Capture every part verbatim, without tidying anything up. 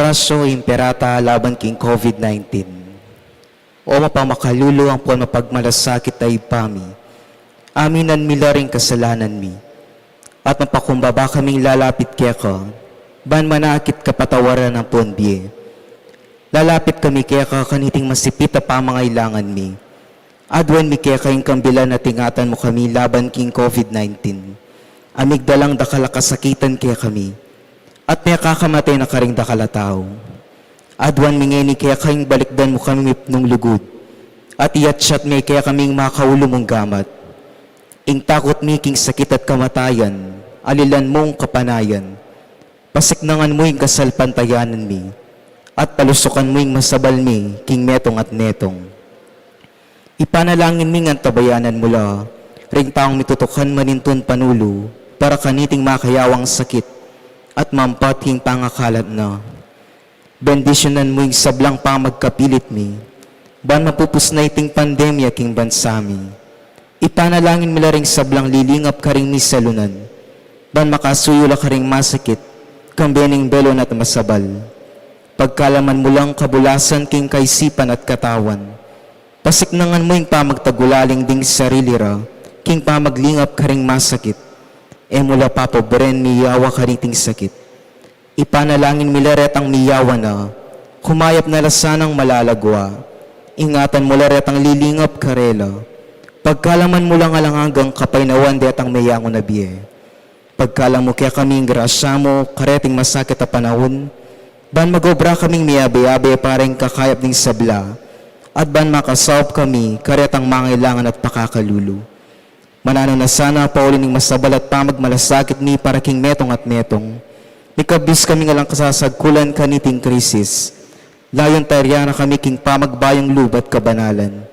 Ignacio Imperata laban king COVID nineteen. O mapamakalulu ampon mapagmalasakit a Ibpa mi, aminan mi la ring kasalanan mi, at mapakumbaba kaming lalapit keka, ban manakit kapatawaran ampon bie. Lalapit kami keka kaniting masipit a pamangailangan mi. Aduan mi keka ing kambilan at ingatan mu kami laban king COVID nineteen. A migdalang dakal a kasakitan kekami, at mekakamate na karing dakal a tau. Aduan mi ngeni keka ing balikdan mu kami mipnung lugud, at iyatyat me kekami ing makaulu mung gamat. Ing takut mi king sakit at kamatayan, alilan mung kapanayan. Pasiknangan mu ing kasalpantayanan mi, at palusukan mu ing masabal mi king metung at metung. Ipanalangin mi ngan tabayanan mu la ring taung mitutukan manintun panulu para kaniting makayawang sakit at mampat king pangakalat na. Bendisyunan mu ing sablang pamagkapilit mi, ban mapupus na iting pandemya king bansa mi. Ipanalangin mi la ring sablang lilingap karing misalunan, ban makasuyu la karing masakit, kambe ning belun at masabal. Pagkalaman mu lang kabulasan king kaisipan at katawan. Pasiknangan mu ing pamagtagulaling ding sarili ra, king pamaglingap karing masakit. E mu la papobren miyawa kaniting sakit. Ipanalangin mi la retang miyawa na, kumayap na la sanang malalagwa. Ingatan mu la retang lilingap karela. Pagkalaman mu lang alang anggang kapaynawan detang meyangu na bie. Pagkalam mu kekami ing grasya mu, kareting masakit a panaun, ban magobra kaming miyabe-yabe para ing kakayap ning sabla, at ban makasaup kami karetang mangailangan at pakakalulu. Mananu na sana pauli ning masabal at pamagmalasakit mi para king metung at metung. Mikabus kaming alang kasasagkulan kaniting krisis. Layun taryan na kami king pamagbayung lub at kabanalan.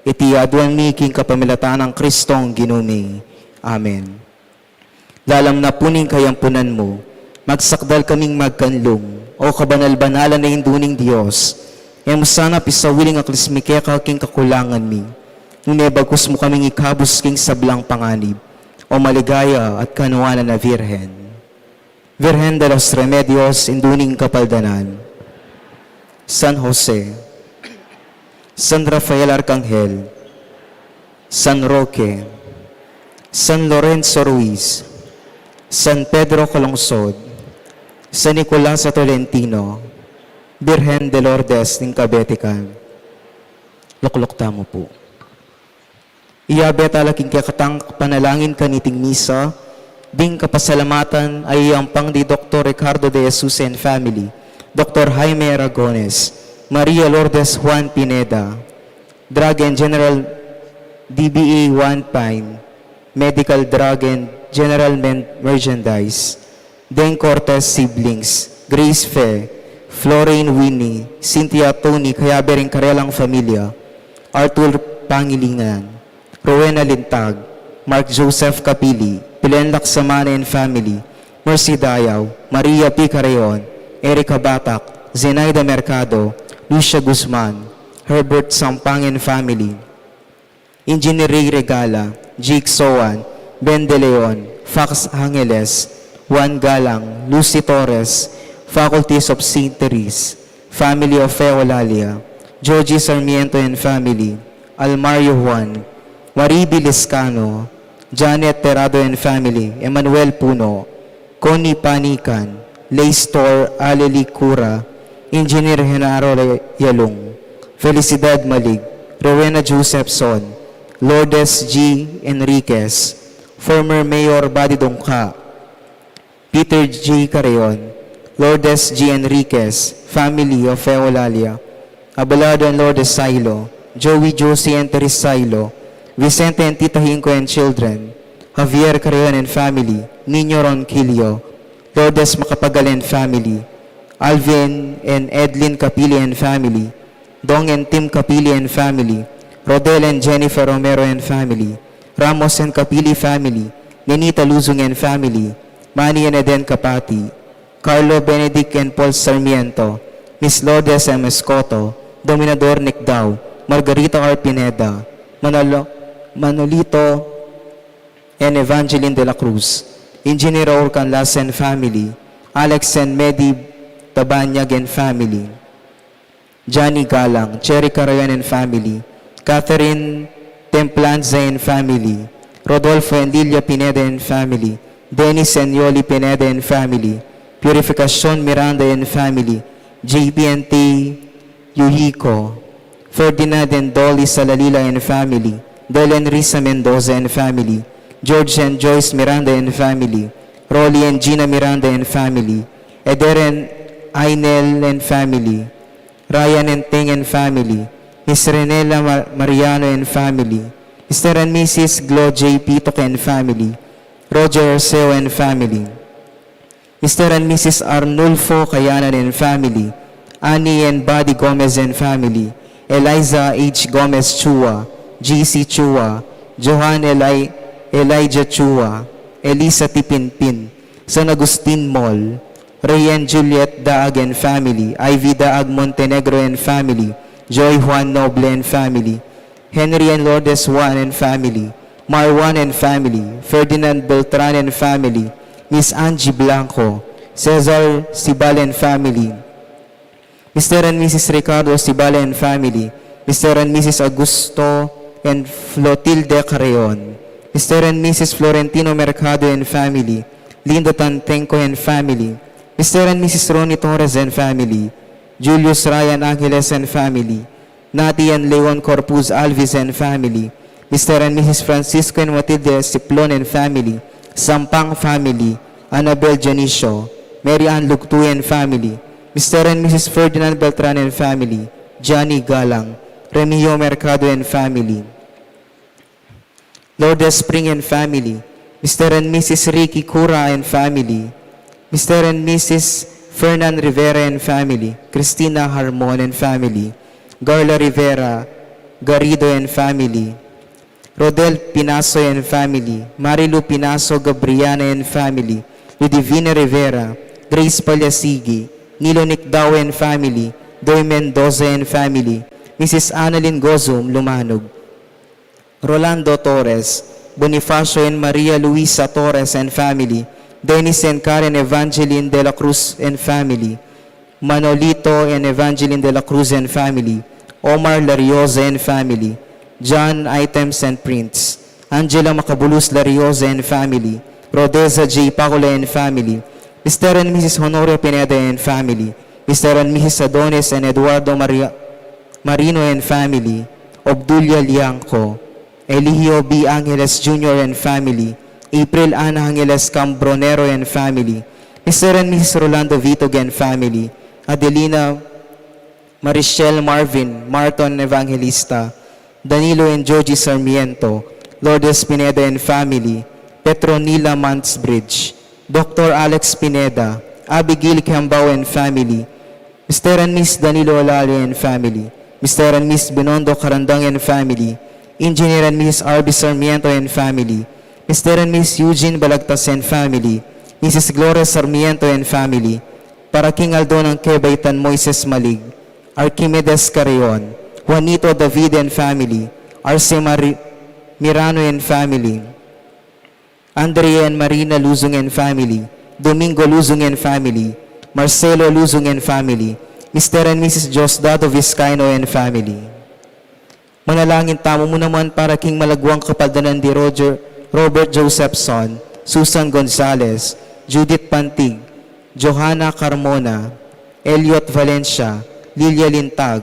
Iti aduan mi king kapamilatan nang Kristong Ginu mi. Amen. Lalam na pu ning kayampunan mu, magsakdal kaming magkanlung, o kabanal-banalan a Indu ning Dios, e mu sana pisawili ing aklis mi keka king kakulangan mi, nune bagkus mu kaming ikabus king sablang panganib, o maligaya at kanuanan a Virgen. Virgen de los Remedios, Indu ning Kapaldanan, San Jose, San Rafael Arcangel, San Roque, San Lorenzo Ruiz, San Pedro Calungsod, San Nicolas a Tolentino, Birhen de Lourdes ning Kabetikan. Lukluk tamu pu. Iyabe ta la king kekatang panalangin kaniting misa, ding kapasalamatan a iyampang di Doktor Ricardo de Jesus and family, Doktor Jaime Aragones, Maria Lourdes Juan Pineda, Drug and General D B A Juan Pine, Medical Drug and General Men-, Merchandise, Deng Cortez siblings, Grace Fe, Florine Winnie, Cynthia Tony, kayabe ring karelang familia, Arthur Pangilinan, Rowena Lintag, Mark Joseph Capili, Pilen Laksamana and family, Mercy Dayaw, Maria P. Carreon, Erica Batak, Zenaida Mercado, Lucia Guzman, Herbert Sampang and family, Engineer Ray Regala, Jake Soan, Ben De Leon, Fax Angeles, Juan Galang, Lucy Torres, Faculties of Saint Therese, family of Fe Olalia, Georgie Sarmiento and family, Almario Juan, Mariby Lescano, Janet Terado and family, Emmanuel Puno, Connie Panican, Leistor Aleli Cura, Engineer Genaro Re-, Yalung, Felicidad Malig, Rowena Josephson, Lourdes G. Enriquez, former Mayor Buddy Dungca, Peter J. Carreon, Lourdes G. Enriquez, family of Eolalia, Abelardo and Lourdes Sailo, Joey, Josie and Therese Sailo, Vicente and Tita Hinco and children, Javier Carreon and family, Nino Ronquillo, Lourdes Macapagal and family, Alvin and Edlin Capili and family, Dong and Tim Capili and family, Rodel and Jennifer Romero and family, Ramos and Capili family, Nenita Luzung and family, Manny and Eden Capati, Carlo Benedict and Paul Sarmiento, Miss Lourdes M. Escoto, Dominador Nick Dao, Margarita R. Pineda, Manolo-, Manolito and Evangeline de la Cruz, Engineer Raul Canlas and family, Alex and Medi Tabanyag and family, Johnny Galang, Cherry Carayon and family, Catherine Templanza and family, Rodolfo and Lilia Pineda and family, Dennis and Yoli Pineda and family, Purificacion Miranda and family, J P and T Yuhiko, Ferdinand and Dolly Salalila and family, Del and Risa Mendoza and family, George and Joyce Miranda and family, Rolly and Gina Miranda and family, Eder and Ainel and family, Ryan and Ting and family, Miss Renela Mar- Mariano and family, Mister and Missus Glo J Pitoc and family, Roger Arceo and family, Mister and Missus Arnulfo Kayanan and family, Annie and Buddy Gomez and family, Eliza H Gomez Chua, G C Chua, Johan Eli- Elijah Chua, Elisa Tipinpin, San Agustin Mall, Ray and Juliet Daag and family, Ivy Daag Montenegro and family, Joy Juan Noble and family, Henry and Lourdes Juan and family, Marwan and family, Ferdinand Beltran and family, Miss Angie Blanco, Cesar Sibal and family, Mister and Missus Ricardo Sibal and family, Mister and Missus Augusto and Flotilde Carreon, Mister and Missus Florentino Mercado and family, Linda Tantenco and family, Mister and Missus Ronnie Torres and family, Julius Ryan Angeles and family, Nati and Leon Corpus Alvis and family, Mister and Missus Francisco and Matilde Siplon and family, Sampang family, Annabel Dionisio, Mary Ann Lugtui and family, Mister and Missus Ferdinand Beltran and family, Johnny Galang, Remigio Mercado and family, Lourdes Spring and family, Mister and Missus Ricky Cura and family, Mister and Missus Fernan Rivera and family, Christina Harmon and family, Garla Rivera Garrido and family, Rodel Pinaso and family, Marilu Pinaso Gabriana and family, Ludivina Rivera, Grace Palasigi, Nilo Nicdao and family, Doy Mendoza and family, Missus Annalyn Gozum Lumanog, Rolando Torres, Bonifacio and Maria Luisa Torres and family, Dennis and Karen Evangeline de la Cruz and family, Manolito and Evangeline de la Cruz and family, Omar Lariosa and family, John Items and Prince, Angela Macabulus Lariosa and family, Rodeza J Paula and family, Mister and Missus Honorio Pineda and family, Mister and Missus Adonis and Eduardo Maria Marino and family, Obdulia Liangco, Eligio B Angeles Junior and family, April Ana Angeles Cambronero and family, Mister and Missus Rolando Vitog and family, Adelina Marichelle Marvin Marton Evangelista, Danilo and Georgie Sarmiento, Lourdes Pineda and family, Petronila Mansbridge, Doctor Alex Pineda, Abigail Cambao and family, Mister and Miss Danilo Olale and family, Mister and Miss Binondo Carandang and family, Engineer and Missus R B Sarmiento and family, Mister and Miss Eugene Balagtas and family, Missus Gloria Sarmiento and family, para king aldo nang kebaitan Moises Malig, Archimedes Carreon, Juanito David and family, Arce Mari- Mirano and family, Andrea and Marina Luzon and family, Domingo Luzon and family, Marcelo Luzon and family, Mister and Missus Diosdado Vizcaino and family. Manalangin tamu mu naman para king malagwang kapaldanan di Roger, Robert Josephson, Susan Gonzalez, Judith Pantig, Johanna Carmona, Elliot Valencia, Lilia Lintag,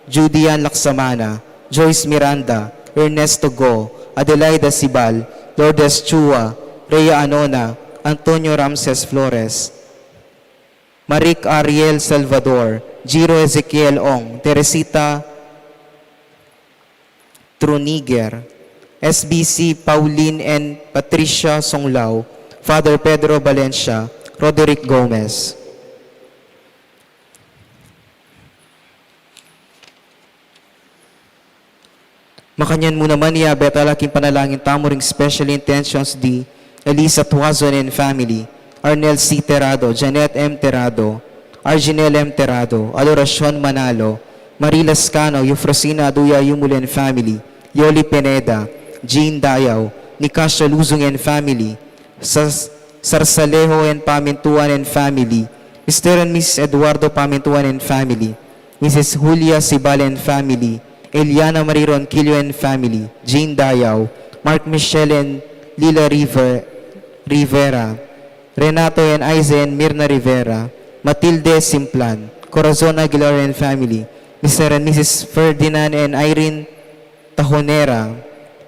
Judy Ann Laksamana, Joyce Miranda, Ernesto Go, Adelaida Sibal, Lourdes Chua, Rhea Anona, Antonio Ramses Flores, Maric Ariel Salvador, Giro Ezekiel Ong, Teresita Truniger, S B C Pauline and Patricia Songlao, Father Pedro Valencia, Roderick Gomez. Makanyan mu naman, iabe tala king panalangin tamu ring special intentions di Elisa Tuazon and family, Arnel C Terrado, Janet M Terrado, Arginel M Terrado, Adoracion Manalo, Marie Lascano, Eufrosina Aduya Yumul and family, Yoli Pineda, Jean Dayao, Nicasio Luzon and family, Sas- Sarsalejo and Pamintuan and family, Mister and Missus Eduardo Pamintuan and family, Missus Julia Sibal and family, Eliana Marie Ronquillo and family, Jean Dayaw, Mark Michelle and Lila River, Rivera, Renato and Aiza and Mirna Rivera, Matilde Simplan, Corazon Aguilar and family, Mister and Missus Ferdinand and Irene Tajonera,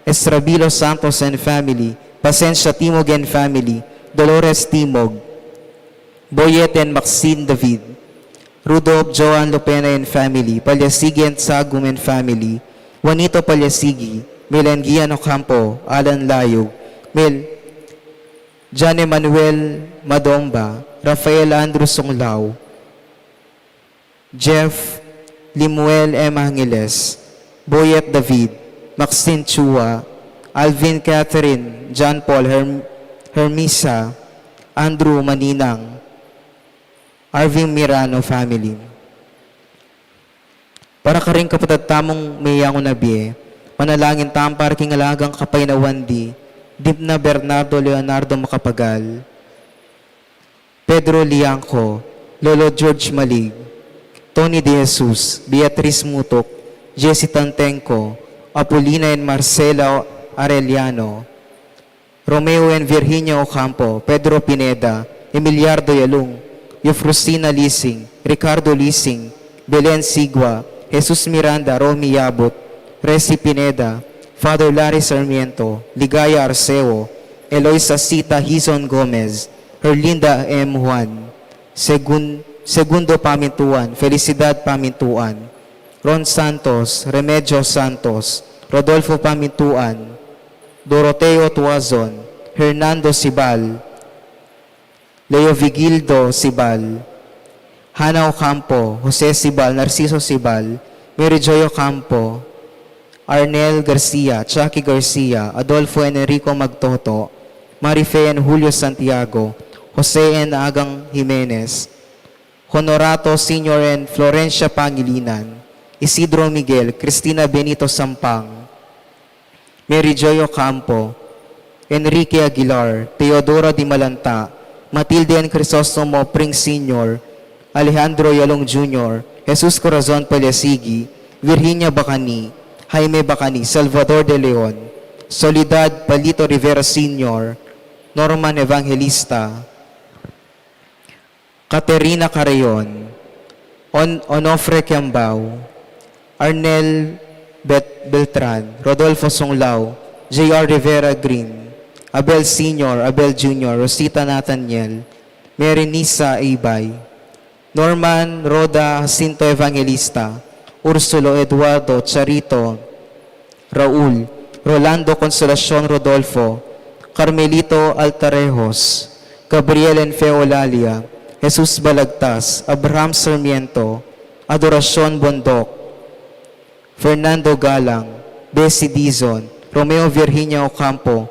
Estrabilo Santos and family, Pasensia Timog and family, Dolores Timog, Boyet and Maxine David, Rudolph Joan Lopena and family, Palyasigi and Sagum and family, Juanito Palyasigi, Melangian Ocampo, Alan Layog, Mel, Jan Emmanuel Madomba, Rafael Andrew Sunglao, Jeff Limuel M. Angeles, Boyet David, Maxine Chua, Alvin Catherine, John Paul Herm-, Hermisa, Andrew Maninang, Arvin Mirano family. Para karing kapatad tamung meyangu na bie, manalangin tamu para king alagang kapainawan di Dipna Bernardo Leonardo Macapagal, Pedro Liangco, Lolo George Malig, Tony De Jesus, Beatriz Mutuk, Jessie Tantenco, Apolina and Marcela Arellano, Romeo and Virginia Ocampo, Pedro Pineda, Emiliardo Yalung, Eufrosina Lising, Ricardo Lising, Belen Sigua, Jesus Miranda, Romy Yabut, Resi Pineda, Father Larry Sarmiento, Ligaya Arceo, Eloisa Sita Hizon Gomez, Herlinda M. Juan, Segun-, Segundo Pamintuan, Felicidad Pamintuan, Ron Santos, Remedios Santos, Rodolfo Pamintuan, Doroteo Tuazon, Hernando Sibal, Leo Vigildo Sibal, Hana Ocampo, Jose Sibal, Narciso Sibal, Mary Joy Ocampo, Arnel Garcia, Chucky Garcia, Adolfo and Enrico Magtoto, Marife and Julio Santiago, Jose and Agang Jimenez, Honorato Senior and Florencia Pangilinan, Isidro Miguel, Cristina Benito Sampang, Mary Joy Ocampo, Enrique Aguilar, Teodora Dimalanta, Matilde and Crisostomo Pring Senior, Alejandro Yalong Junior, Jesus Corazon Palyasigi, Virginia Bacani, Jaime Bacani, Salvador De Leon, Soledad Palito Rivera Senior, Norman Evangelista, Caterina Carreon, On-, Onofre Kiambao, Arnel Bet-, Beltran, Rodolfo Sunglao, J R Rivera Green, Abel Senior, Abel Junior, Rosita Nathaniel, Mary Nisa Ibay, Norman Roda Jacinto Evangelista, Ursulo Eduardo Charito, Raul, Rolando Consolacion Rodolfo, Carmelito Altarejos, Gabriel and Fe Olalia, Jesus Balagtas, Abraham Sarmiento, Adoracion Bondoc, Fernando Galang, Bessie Dizon, Romeo Virginia Ocampo,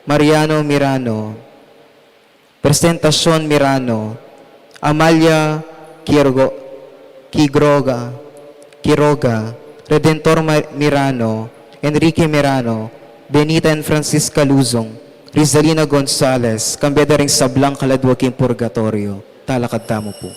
Mariano Mirano, Presentacion Mirano, Amalia Quirgo-, Quigroga, Quiroga, Redentor Ma-, Mirano, Enrique Mirano, Benita and Francisca Luzon, Rizalina Gonzales, kambe da ring sablang kaladwa king purgatoryo. Talakad tamu pu.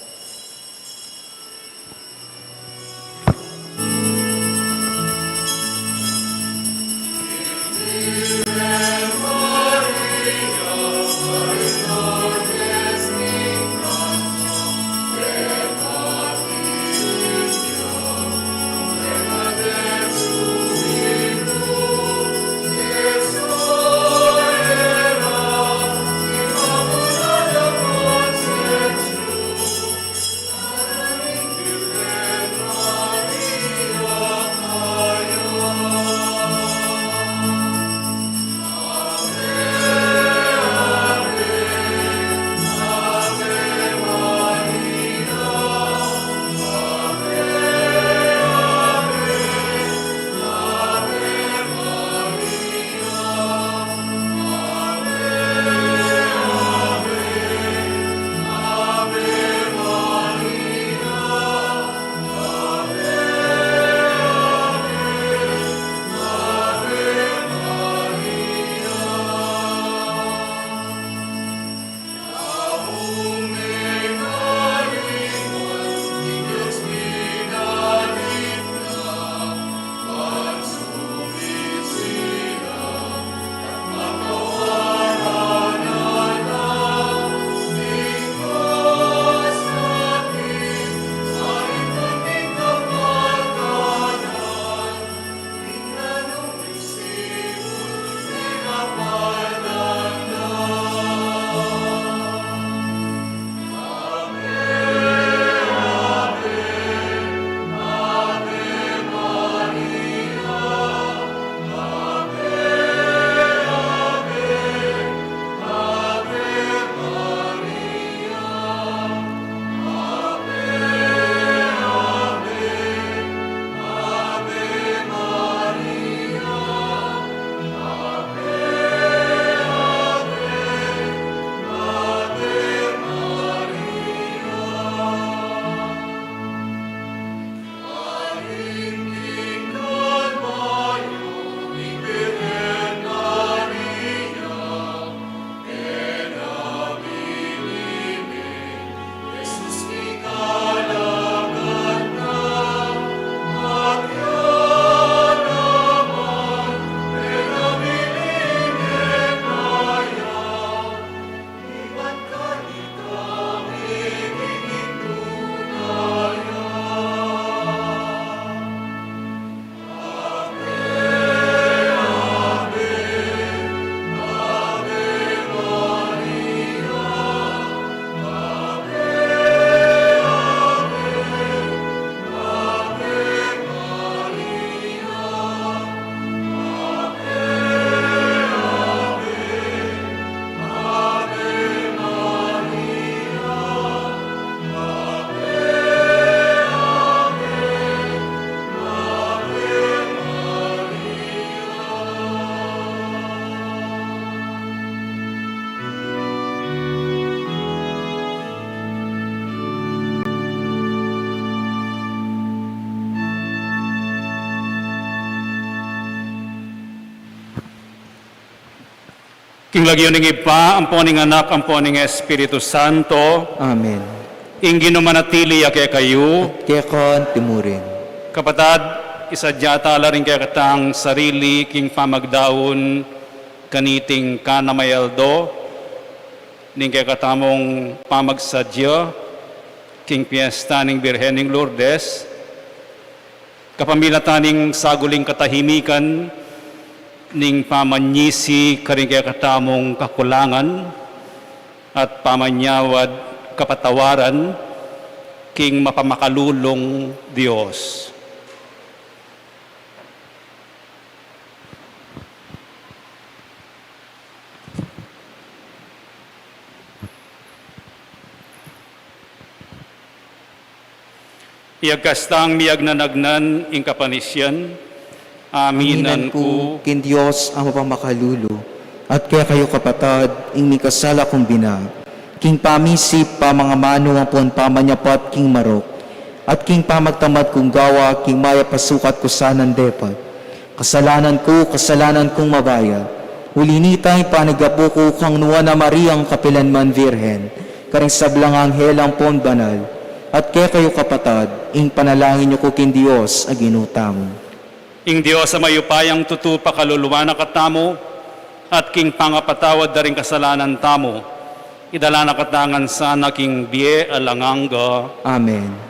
Ing lagyu ning Ibpa, ampo ning Anak, ampo ning Espiritu Santo. Amen. Ing Ginu manatili ya kekayu. At keka antimurin. Kapatad, isadya tala ring kekatang sarili king pamagdaun kaniting kanamayaldo ning kekatamung pamagsadya king piesta ning Birhen ning Lourdes, kapamilatan ning saguling katahimikan ning pamanyisi karing kekatamung kakulangan at pamanyawad kapatawaran king mapamakalulung Dios. Iyagkas tang miyagnanagnan ing kapanisian. Aminan ku king Dios a mapamakalulu, at kekayu kapatad, ing mikasala kung bina, king pamisip, pamangamanu ampon pamanyapat king marok, at king pamagtamad kung gawa, king mayap a sukat ku sanang depat. Kasalanan ku, kasalanan kung mabayat. Uli nita, ipanyawad ku kang Nuan a Mariang kapilanman Virgen, karing sablang anghel ampon banal, at kekayu kapatad, ing panalangin yu ku king Dios a Ginu tamu. Ing Dios a mayupayang tutu pakaluluan na katamu, at king pangapatawad da ring kasalanan tamu, idala na katamu ngan sana king bie alang angga. Amen.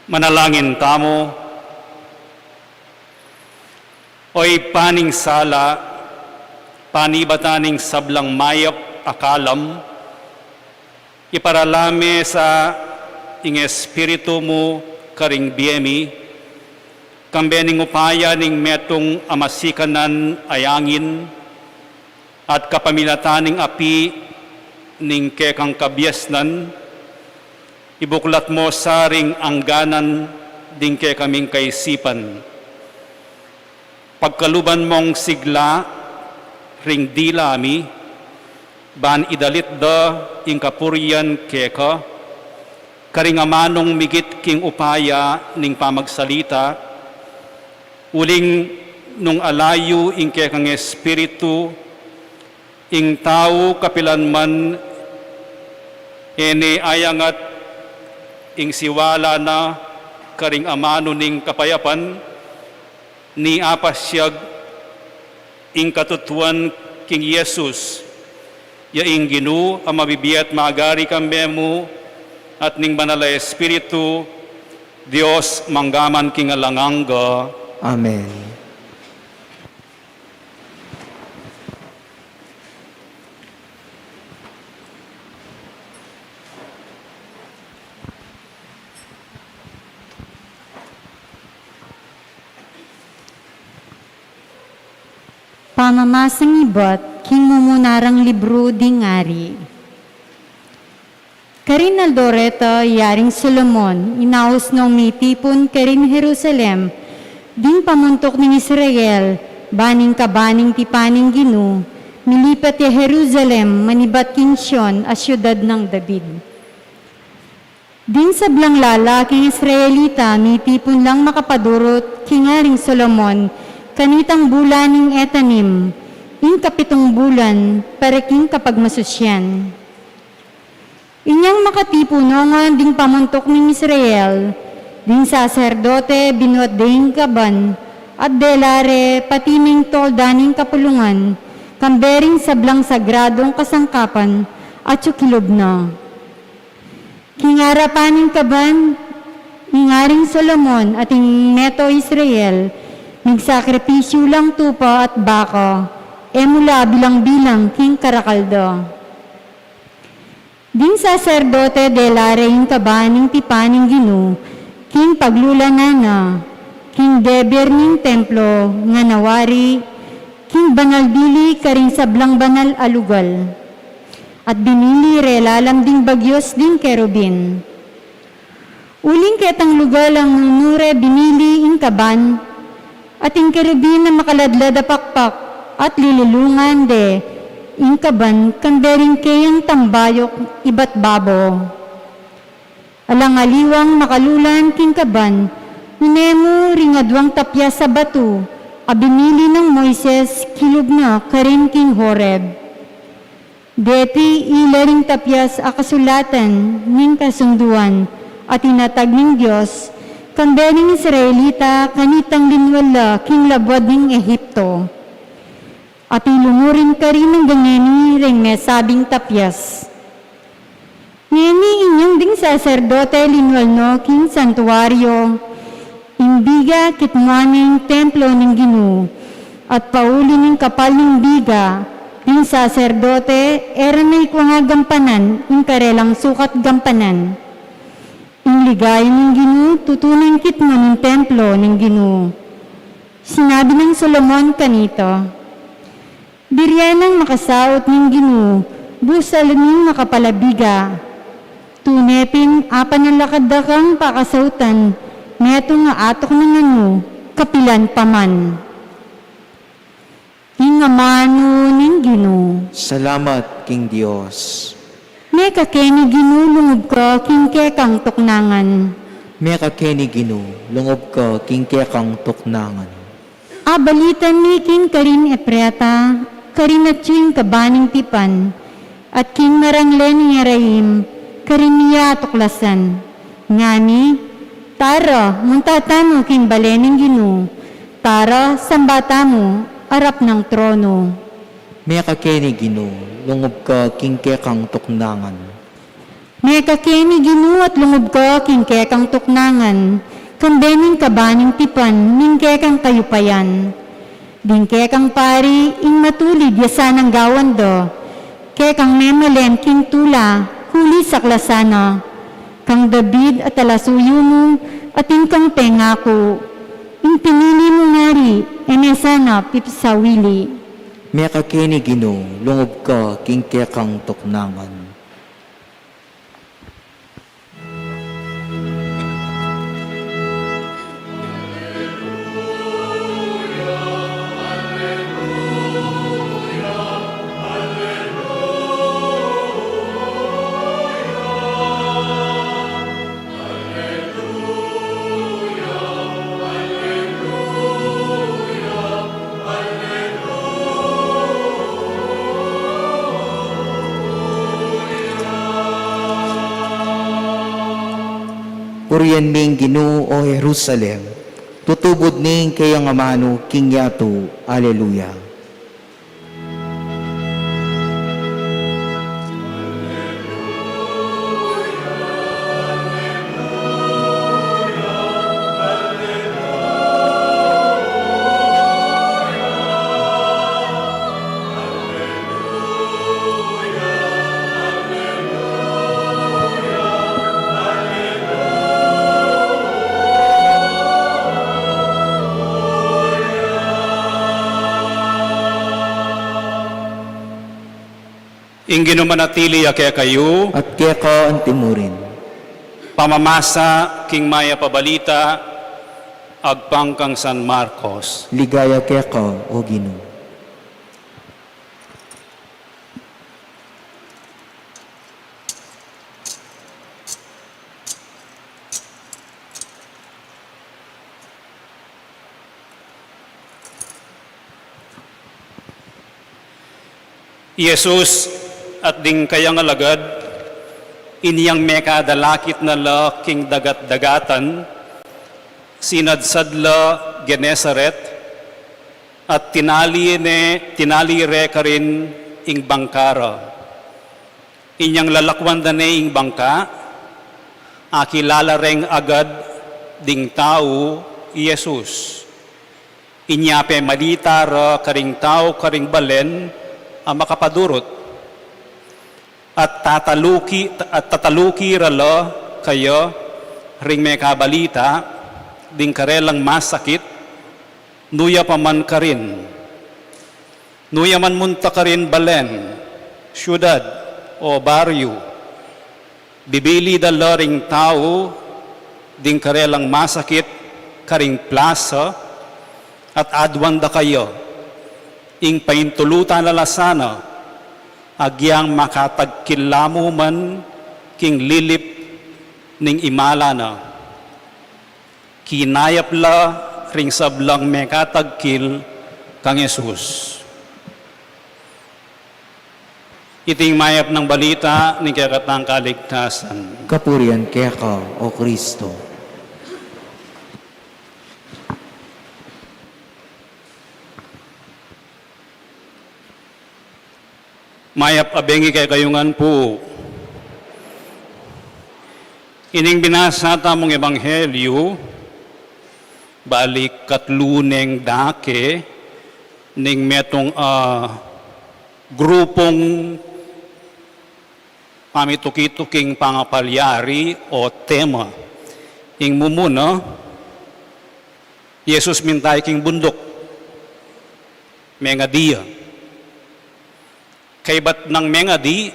Manalangin tamu. O Ibpa ning sala, panibatan ning sablang mayap a kalam, iparala me sa ing Espiritu mu karing bie mi, kambe ning upaya ning metung a masikanan a yangin, at kapamilatan ning api ning kekang kabiasnan, ibuklat mo sa ring angganan ding kekaming kaisipan. Pagkaluban mong sigla ring dila mi, ban idalit da ing kapurian keka, karing amanung migit king upaya ning pamagsalita, uling nung alayu ing kekang Espiritu, ing tau kapilanman e ne ayangat ing siwala na karing amanu ning kapayapan, ni apasyag ing katutuan king Jesus, ya ing Ginu a mabibie at magari kambe mu, at ning Banal a Espiritu, Dios mangga man king alang angga. Amen. Pamamasang ibat king mumunarang libru ding ari. Karin aldo reta, i Aring Solomon inaus nong mitipun karin Jerusalem ding pamuntuk ning Israel, ban ing kaban ning tipan ning Ginu, milipat ya Jerusalem, manibat king Sion a siudad nang David. Ding sablang lalaking Israelita mitipun lang makapadurut king Aring Solomon kanitang bulan ning Etanim, ing kapitung bulan para king kapagmasusian. Inyang makatipun ngan ding pamuntuk ning Israel, ding saserdote binuat ding kaban, at dela re pati ning tolda ning kapulungan, kambe ring sablang sagradung kasangkapan, at sukilub na. King arapan ning kaban, ing Aring Solomon at ing meto Israel, migsakripisyu lang tupa at baka, e mu la bilang-bilang king karakal da. Ding saserdote dela re ing kaban ning tipan ning Ginu, king paglulanan na, king debir ning templo, ngana wari, king banal bili karing sablang banal a lugal. At binili re lalam ding bagyus ding kerubin. Uling ketang lugal a nunu re binili ing kaban, at ing kerubin a makaladlad a pakpak, at lilulungan de ing kaban, kambe ring keyang tambayuk ibat babo. Alang aliwang makalulan king kaban, nune mu ring aduang tapyas a batu, a binili nang Moises kilub na karin king Horeb. Deti ila ring tapyas a kasulatan ning kasunduan a tinatag ning Dios, kambe ring Israelita kanitang linwal la king labuad ning Egipto. At ilumurin karin nang gangeni ring mesabing tapyas. Ngeni inyang ding saserdote linwal no king santuario, ing biga kitmuan ne ing templo ning Ginu, at pauli ning kapal ning biga, ing saserdote, e ra na ikua gampanan ing karelang sukat gampanan. Ing ligaya ning Ginu, tutu neng kitmu ning templo ning Ginu. Sinabi nang Solomon kanita, Birian nang makasaut ning Ginu, busal ning makapal a biga. Tune pin apanalakad da kang pakasautan, metung a atuk nang anu, kapilan pa man. Ing amanu ning Ginu. Salamat king Dios. Mekakeni Ginu, lungub ka king kekang tuknangan. Mekakeni Ginu, lungub ka king kekang tuknangan. Abalita mi king karin Epreta, karin atyu ing kaban ning tipan, at king marangle ning Ephraim, karin ya atuklasan. Ngani, tara, munta tamu king bale ning Ginu, tara, samba tamu, arap nang trono. Mekakeni Ginu, lungub ka king kekang tuknangan. Mekakeni Ginu at lungub ka king kekang tuknangan, kambe ning kaban ning tipan ning kekang kayupayan. Ding kekang pari ing matulid ya sanang gawan da, kekang memalen king tula, huli saklasan na. Kang David a talasuyu mu, at ing kang pengaku, ing pinili mung ari, e ne sana pipisawili. Mekakeni Ginu, lungub ka king kekang tuknangan. Purian me ing Ginu, o Jerusalem, tutubud ne ing keyang amanu king yatu. Aleluya. Ing Ginu manatili ya kekayu. At keka antimurin. Pamamasa king Mayap a Balita agpang kang San Marcos. Ligaya keka, o Ginu. I Jesus at ding kayang alagad, inyang mekadalakit na la king dagat-dagatan, sinadsad la Genesaret, at tinali ne, tinali re karin ing bangka ra. Inyang lalakwan da ne ing bangka, akilala reng agad ding tau i Jesus. Inya pemalita ra karing tau karing balen a makapadurut. at tataluki, at tataluki ra la kaya ring mekabalita ding karelang masakit, nu ya pa man karin. Nu ya man munta karin balen, syudad, o baryu, bibili da la ring tau ding karelang masakit karing plasa, at aduan da kaya ing paintulutan na la sana, agyang makatagkil la mu man king lilip ning imala na. Kinayap la ring sablang mekatagkil kang Jesus. Iting mayap nang balita ning kekatang kaligtasan. Kapurian keka, O Kristo. Mayap a bengi kekayu ngan pu. Ining binasa tamung ebanghelyu, balik katlu neng dake ning metung a grupung pamituki-tuking pangapalyari o tema. Ing mumuna, Jesus mintay king bunduk, mengadi ya. Kaybat nang mengadi,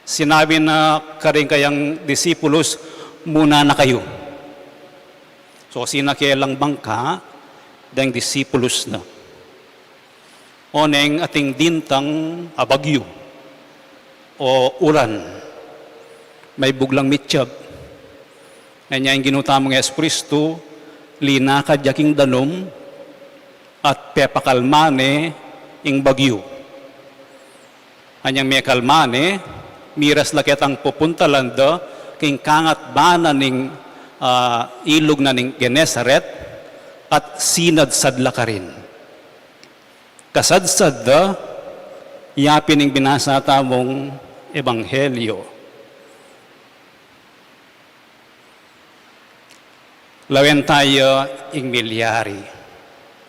sinabi na karing kayang disipulus, "Muna na kayu." So, sinake lang bangka deng disipulus na. Oneng ating dintang a bagyu o uran, maibug lang mityab. Anya ing Ginu tamung Jesucristo, linakad ya king danum at pepakalma ne ing bagyu. Anyang mekalma ne, miras la ketang pupuntalan da king kangatbanan ning, ah, ilug na ning Genesaret at sinadsad la karin. Kasadsad da, yapin ing binasa tamung ebanghelyo. Lawen taya ing milyari.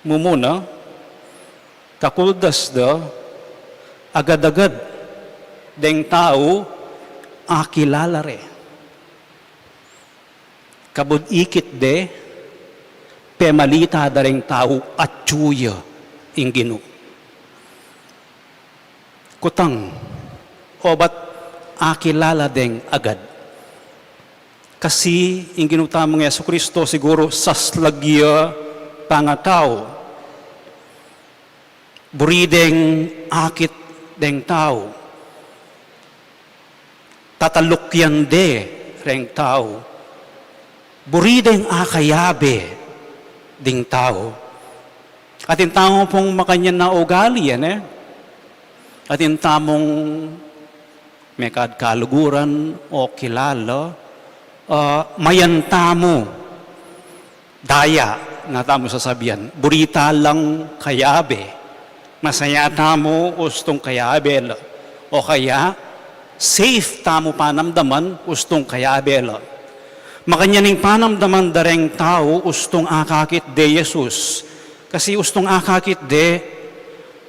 Mumuna, kakuldas da, agad-agad deng tau akilala re. Kabud ikit de, pemalita da reng tau atyu ya ing Ginu. Kutang, obat akilala deng agad. Kasi ing Ginu tamung Jesucristo siguru saslag ya pangatau. Buri deng akit deng tau. Tatalukyan de reng tau. Buri deng akayabe ding tau. Atin tamu pung makanyan a ugali, e? Atin tamung mekad kaluguran o kilala, ah, mayan tamu, daya na tamu sasabian, buri ta lang kayabe, masaya tamu ustung kayabe la, o kaya safe tamu panamdaman ustung kayabe la. Makanyan ing panamdaman da reng tau ustung akakit de Jesus. Kasi ustung akakit de,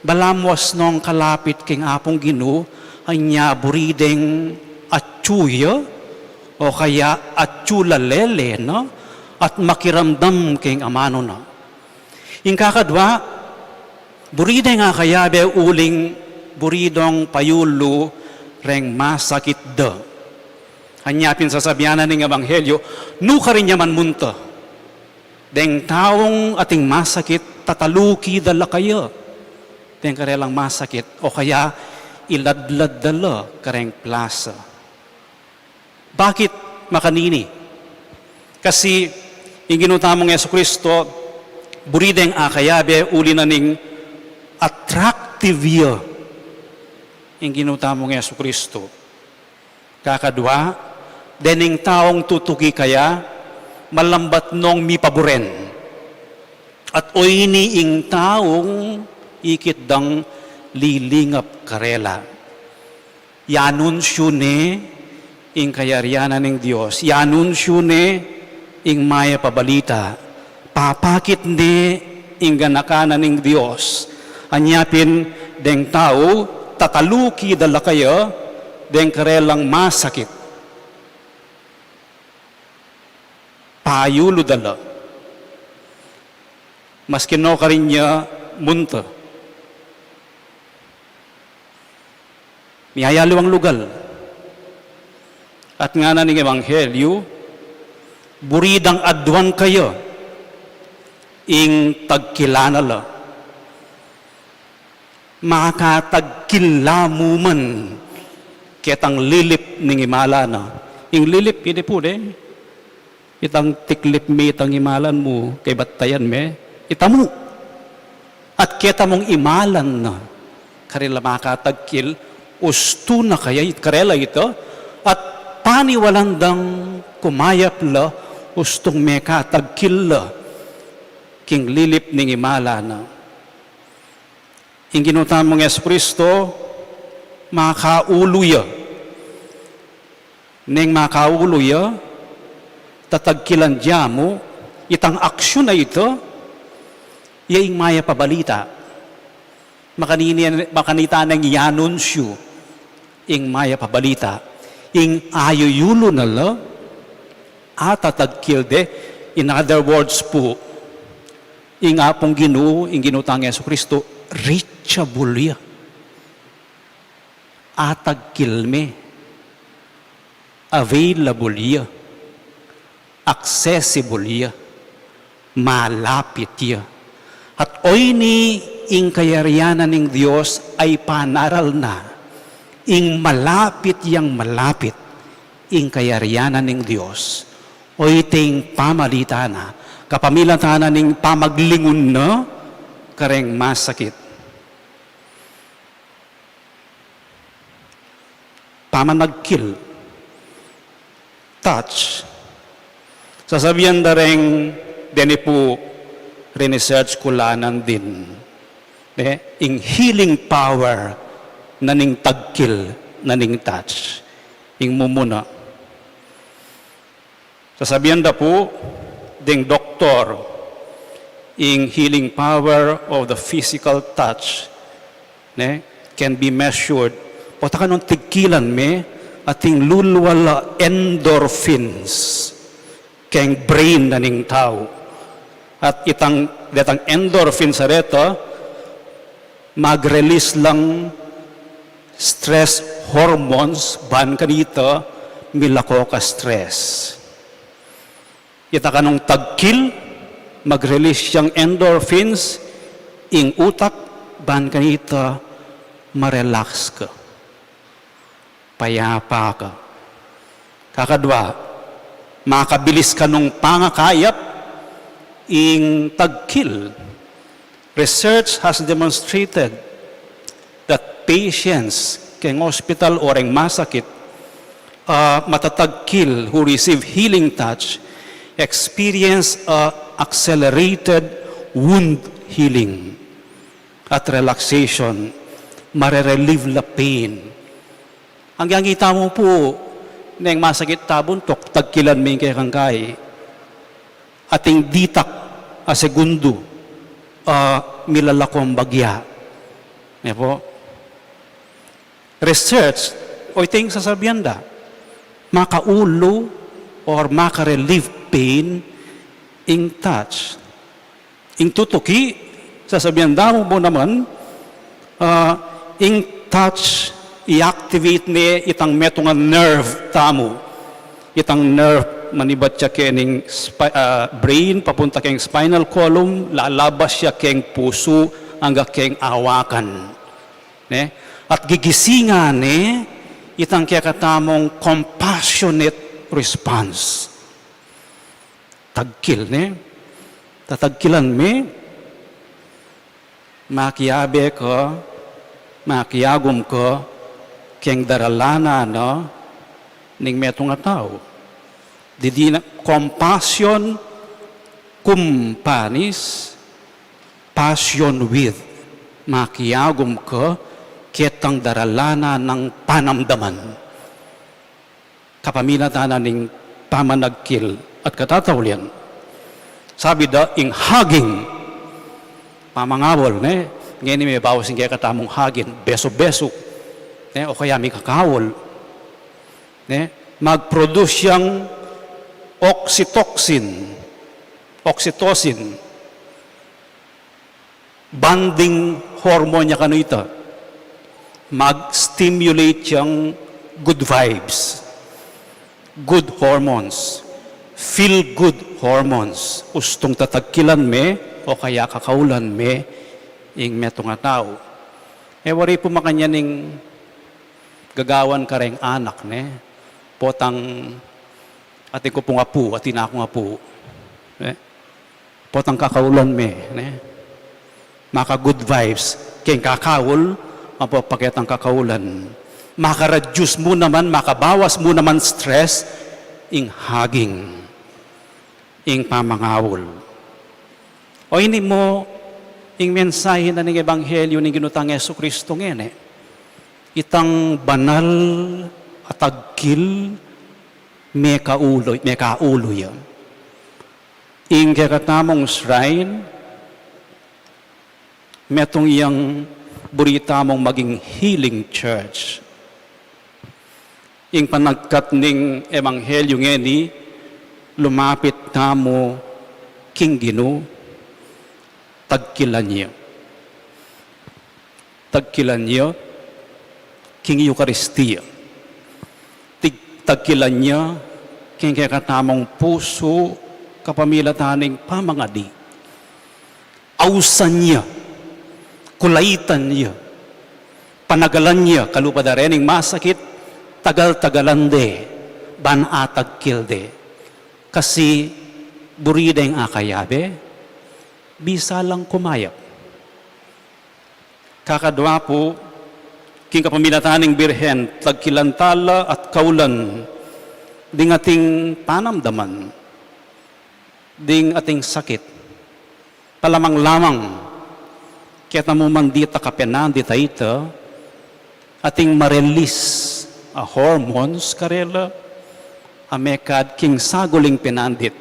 balamu asnong kalapit king Apung Ginu, anya buri deng atyu ya, o kaya atyu la lele na, at makiramdam king amanu na. Ing kakadwa, buri deng akayabe uling buri dong payulu reng masakit da. Anya pin sasabian na ning ebanghelyo, nu karin ya man munta. Deng taung ating masakit, tataluki da la kaya deng karelang masakit, o kaya iladlad da la kareng plasa. Bakit makanini? Kasi ing Ginu tamung Jesucristo, buri deng akayabe uli na ning attractive ya ing Ginu tamung Jesucristo. Kakadwa, dening taung tutuki kaya, malambat nong mipaburen. At oyni ing taung ikit dang lilingap karela. Yanunsyu ne ing kayarian na ning Dios. Yanunsyu ne ing mayap a balita. Papakit ne ing ganakan na ning Dios. Anya pin deng tau, tataluki da la kaya, deng karelang masakit, payulu da la. Maski no karin ya munta, miyayaliwang lugal. At ngana ning ebanghelyu, buri dang aduan kaya ing tagkilan na la. Makatagkil la mu man ketang lilip ning imala na. Ing lilip, ini pu de, itang tiklip me itang imalan mu, kaybat tayan me, ita mu. At keta mung imalan na, karela makatagkil, ustu na kaya it-, karela ita, at paniwalan dang kumayap la, ustung mekatagkil la king lilip ning imala na. Ing Ginu tamung Jesucristo, makaulu ya. Neng makaulu ya, tatagkilan ya mu, itang aksyun a ita, ya ing mayap a balita. Makanini-, makanita neng i-anunsyu, ing mayap a balita. Ing ayuyulu na la, atatagkil de, in other words pu, ing Apung Ginu, ing Ginu tang Jesucristo, reachable ya. Atagkil me, available ya, accessible ya, malapit ya. At oyni ing kayarian na ning Dios a panaral na, ing malapit yang malapit ing kayarian na ning Dios. Oyni ing pamalita na, kapamilatan na ning pamaglingun na kareng masakit. Pamanagkil, touch. Sasabian da reng deni pu, rinisearch ku la nandin, ne, ing healing power na ning tagkil, na ning touch. Ing mumuna. Sasabian da pu deng doktor, ing healing power of the physical touch, ne, can be measured. Pota ka nung tigkilan me, ating lulual a endorphins keng brain na ning tau. At itang, detang endorphins a reta, mag-release lang stress hormones, ban kanita milako ka stress. Ita kanung tagkil, mag-release yang endorphins, ing utak, ban kanita ma-relax ka. Payapa ka. Kakadwa, makabilis kanung pangakayap ing tagkil. Research has demonstrated that patients keng hospital o reng masakit, ah, matatagkil who receive healing touch experience a accelerated wound healing at relaxation, mare-relieve la pain. Ang giyang ita mu pu, neng masakit ta buntuk, tagkilan me ing kekang kai. Ating ditak a segundo, ah, milalako ing bagya. Ne pu? Research, o iti ing sasabian da, makaulu or maka-relieve pain ing touch. Ing tutuki, sasabian da mu mu naman, ah, ing touch, i-activate ne itang metung a nerve tamu. Itang nerve, manibat ya keng spi-, ah, brain, papunta keng spinal column, lalabas ya keng pusu, angga keng awakan. Ne? At gigisingan ne itang kekatamung compassionate response. Tagkil, ne? Tatagkilan me, makiabe ka, makiagum ka keng daralanan na ning metung a tau. Didi na, compassion cum panis, passion with, makiagum ka ketang daralanan nang panamdaman. Kapamilatan na ning pamanagkil at katataulian. Sabi da, ing hugging, pamangawul, ne? Ngeni mebawas ing kekatamung hugging, besu-besu, ne? O kaya mikakawul. Ne? Mag-produce yang oxytocin, oxytocin, bonding hormone ya kanu ita. Mag-stimulate yang good vibes, good hormones, feel good hormones. Ustung tatagkilan me o kaya kakaulan me ing metung a tau. E wari pu makanyan ing gagawan kareng anak, ne? Potang atin ku pung apu, atin akung apu, ne? Potang kakaulan me, ne? Maka-good vibes keng kakaul, apo paketang kakaulan. Maka-reduce mu naman, makabawas mu naman stress, ing hugging, ing pamangaul. O ini mu, ing mensahe na ning Ebanghelyo ning Ginu tang Jesucristo ngeni. Itang banal a tagkil, mekaulu, mekaulu ya. Ing kekatamung shrine, metung yang buri tamung maging healing church. Ing panagkat ning Ebanghelyo ngeni, lumapit tamu king Ginu, tagkilan ya. Tagkilan ya king Eukaristia. Tig-, tagkilan ya king kekatamung pusu kapamilatan ning pamangadi. Ausan ya, kulaitan ya, panagalan ya, kalupa da rening masakit, tagal-tagalan de, ban atagkil de. Kasi buri deng akayabe, bisa lang kumayap. Kakadwa pu, king kapamilatan ning Birhen, tagkilan tala at kaulan ding ating panamdaman, ding ating sakit. Palamang-lamang, keta mu man dita kapenandit a ita, ating ma-release a hormones karela, a mekad king saguling penandit.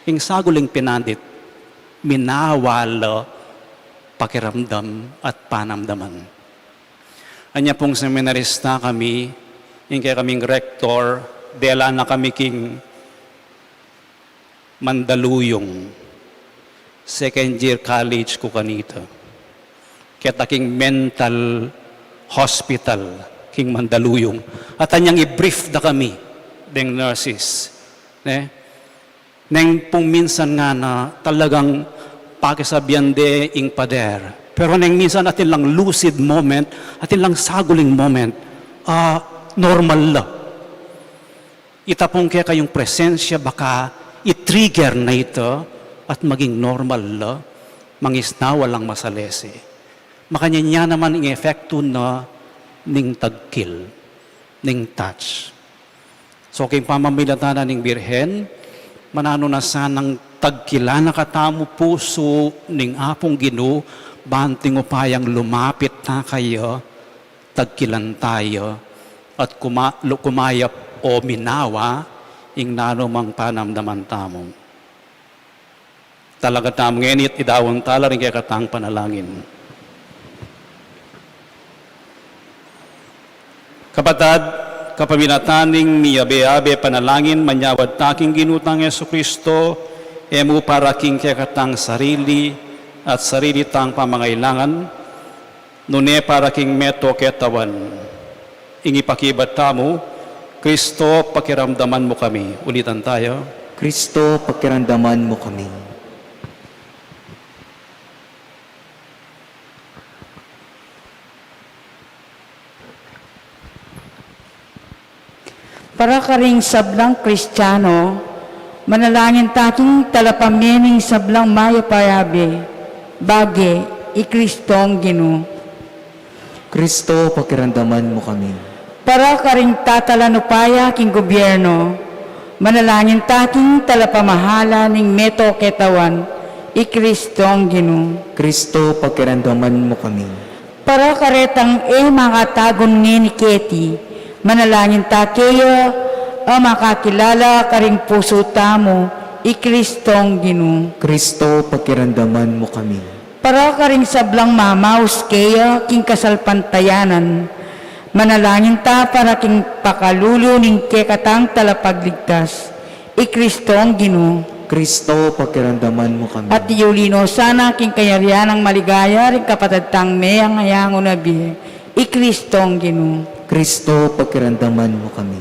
King saguling penandit, minawa la pakiramdam at panamdaman. Anya pung seminarista kami, ing kekaming rektor, dela na kami king Mandaluyong. Second year college ku kanita. Keta king mental hospital king Mandaluyong. At anyang i-brief da kami deng nurses. Ne? Neng pung minsan ngana talagang pakisabian de ing pader. Pero neng minsan atin lang lucid moment, atin lang saguling moment, ah, normal la. Ita pung kekayung presensya baka i-trigger na ita at maging normal la, mangisnawa lang masalese. Makanyan ya naman ing epektu na ning tagkil, ning touch. So, king pamamilatan na ning Birhen, mananu na sanang tagkilan na katamu pusu ning Apung Ginu, ban ating upayang lumapit na kaya, tagkilan taya, at kuma-, lu-, kumayap o minawa ing nanumang panamdaman tamu. Talaga tamu ngeni, idaun tala ring kekatang panalangin. Kapatad, kapamilatan ning miyabe-abe panalangin, manyawad ta king Ginu tang Jesucristo, e mu para king kekatang sarili at sarili tang pamangailangan, nune para king meto ketawan. Ing ipakibat tamu, Kristo, pakiramdaman mu kami. Ulitan taya. Kristo, pakiramdaman mu kami. Para karing sablang Kristiano, manalangin ta king talapame ning sablang mayap a yabe, bage i Kristong Ginu. Kristo, pakiramdaman mu kami. Para karing tatalan upaya king gobyerno, manalangin ta king talapamahala ning meto ketawan, i Kristong Ginu. Kristo, pakiramdaman mu kami. Para karetang e makatagun ngeni keti, manalangin ta keya a makakilala karing pusu tamu, i Kristong Ginu. Kristo, pakiramdaman mu kami. Para karing sablang mamaus keya king kasalpantayanan, Manalangin ta para king pakalulu ning kekatang Talapagligtas, i Kristong Ginu. Kristo, pakiramdaman mu kami. At iuli no sana king kayarian nang maligaya ring kapatad tang meang ayangu na bie, i Kristong Ginu. Kristo, pakiramdaman mu kami.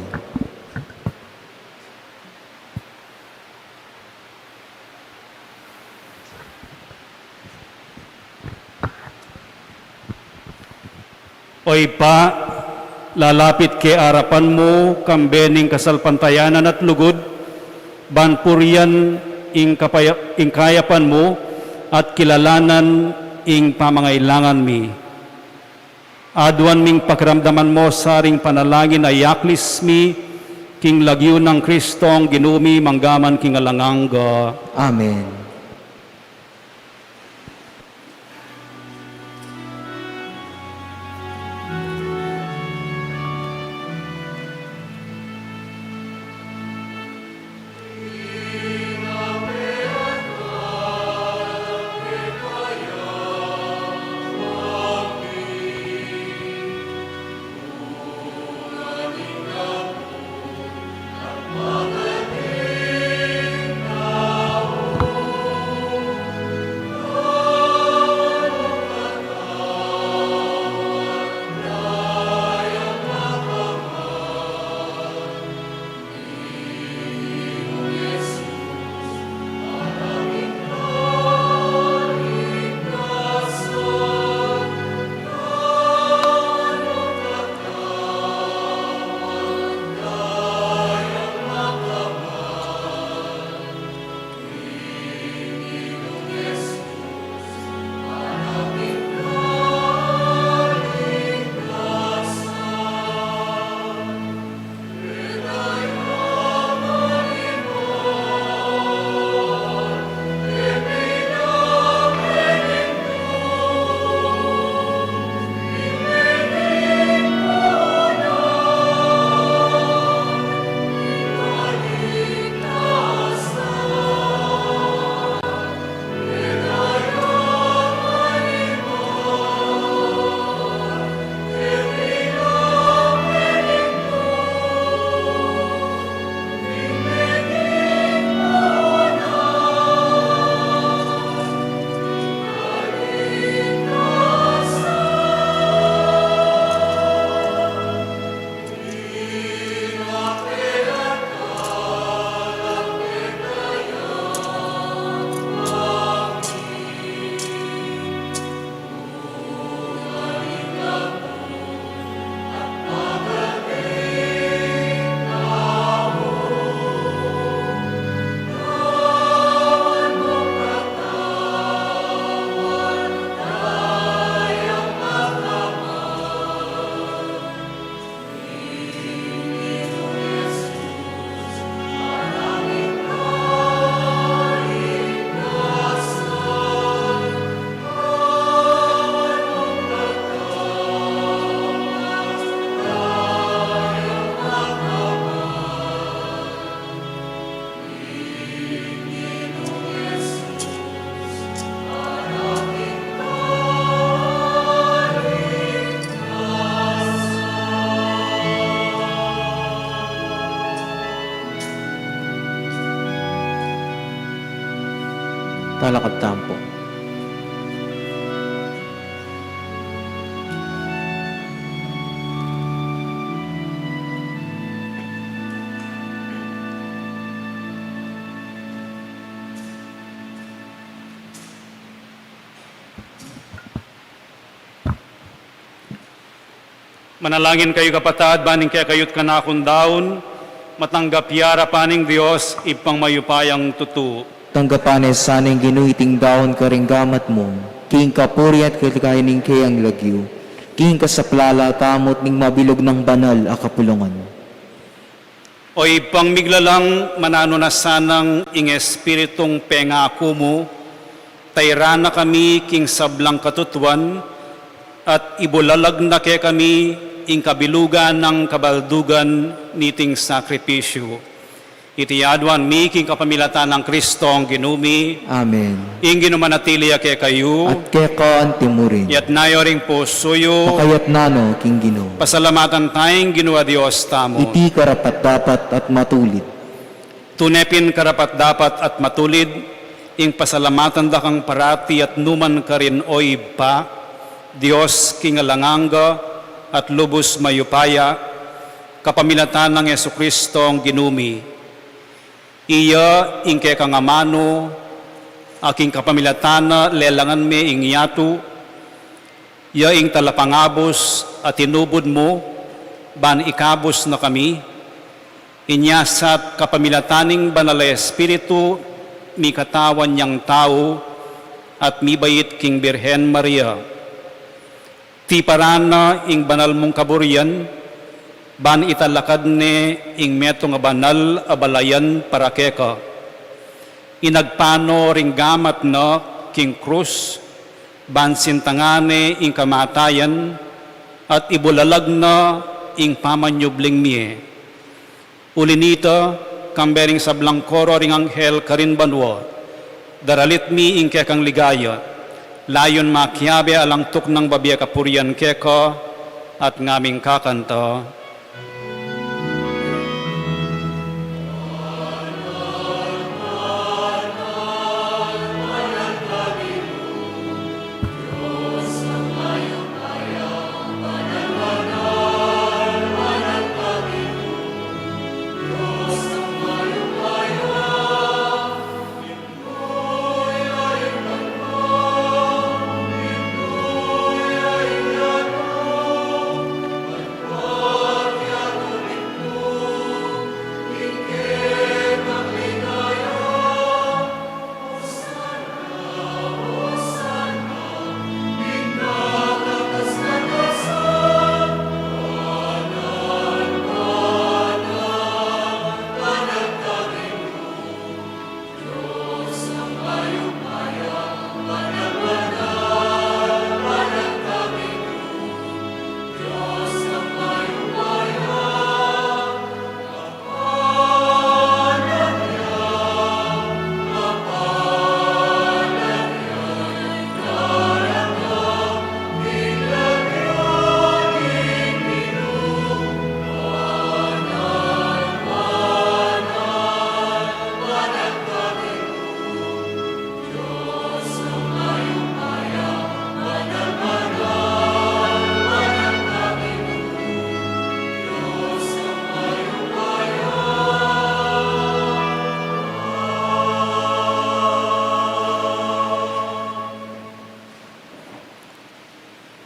O Ibpa, lalapit ke arapan mu kambe ning kasalpantayanan at lugud, ban purian ing kapaya-, ing kayapan mu at kilalanan ing pamangailangan mi. Aduan ming pakiramdaman mu sa ring panalangin a yaklis mi king lagyu nang Kristong Ginu mi, manggaman king alang angga. Amen. Talakad tamu pu. Manalangin kayu, kapatad, ban ing kekayu't kanakung daun, matanggap ya arapan ning Dios, Ibpang mayupayang tutu. Tanggapan na sana ning Ginu iting daun karing gamat mu, king kapurian at kaligayan ning kayang lagyu, king kasaplalan tamu at ning mabilug nang banal a kapulungan. O Ibpang miglalang, mananu na sanang ing Espiritung pengaku mu, tairan na kami king sablang katutuan, at ibulalag na kekami ing kabilugan nang kabaldugan niting sakripisyu. Iti aduan mi king kapamilatan nang Kristong Ginu mi. Amen. Ing Ginu manatili ya kekayu. At keka antimurin. Iyatas yu ring pusu yu. Pakayatnan no king Ginu. Pasalamatan taya ing Ginu a Dios tamu. Iti karapat-dapat at matulid. Tune pin karapat-dapat at matulid, ing pasalamatan da kang parati at nukarin man, O Ibpa, Dios king alang angga at lubus mayupaya, kapamilatan nang Jesucristong Ginu mi. Iya ing kekang amanu, a king kapamilatan na lelangan me ing yatu, ya ing talapangabus a tinubud mu, ban ikabus na kami, inya sa kapamilatan ning Banal a Espiritu, mikatawan yang tau, at mibait king Birhen Maria. Tiparan na ing banal mung kaburian, ban italakad ne ing metung a banal a balayan para keka. Inagpan no ring gamat na king krus, ban sintangan ne ing kamatayan, at ibulalag na ing pamanyubling mie. Uli nita, kambe ring sablang koro ring anghel karin banua, daralit mi ing kekang ligaya, layun makiabe alang tuknang babie kapurian keka, at ngaming kakanta.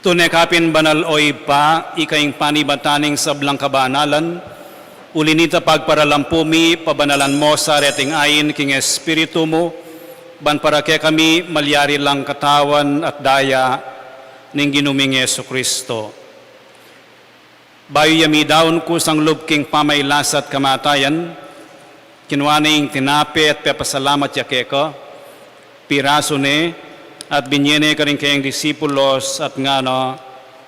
Tune ka pin banal, o Ibpa, ika ing panibatan ning sablang kabanalan. Uli nita, pagparalampu mi, pabanalan mo sa reting ain king Espiritu mu, ban para kekami malyari lang katawan at daya ning Ginu ming Jesucristo. Bayu ya midaun kusang lub king pamailas at kamatayan, kinua ne ing tinape at pepasalamat ya keka, pirasu ne, at binye ne karing kayang disipulos, at ngana,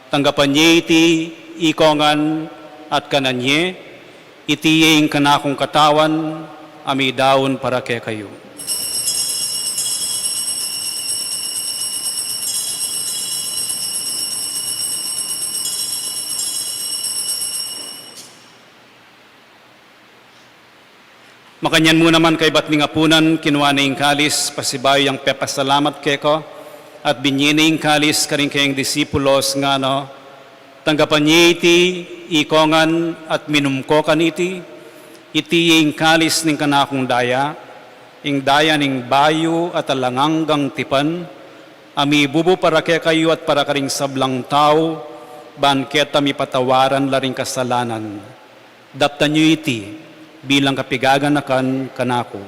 tanggapan ye iti ikongan at kanan ye, iti ye ing kanakung katawan a midaun para kekayu. Makanyan mu naman kaybat ning apunan, kinua ne ing kalis, pasibayu yang pepasalamat keka, at binye ne ing kalis karing kayang disipulos, ngana, tanggapan ye iti ikongan at minum ko kaniti, iti ye ing kalis ning kanakung daya, ing daya ning bayu at alang anggang tipan, a mibubu para kekayu at para karing sablang tau, ban keta mipatawaran la ring kasalanan. Daptan yu iti bilang kapigaganakan kanaku.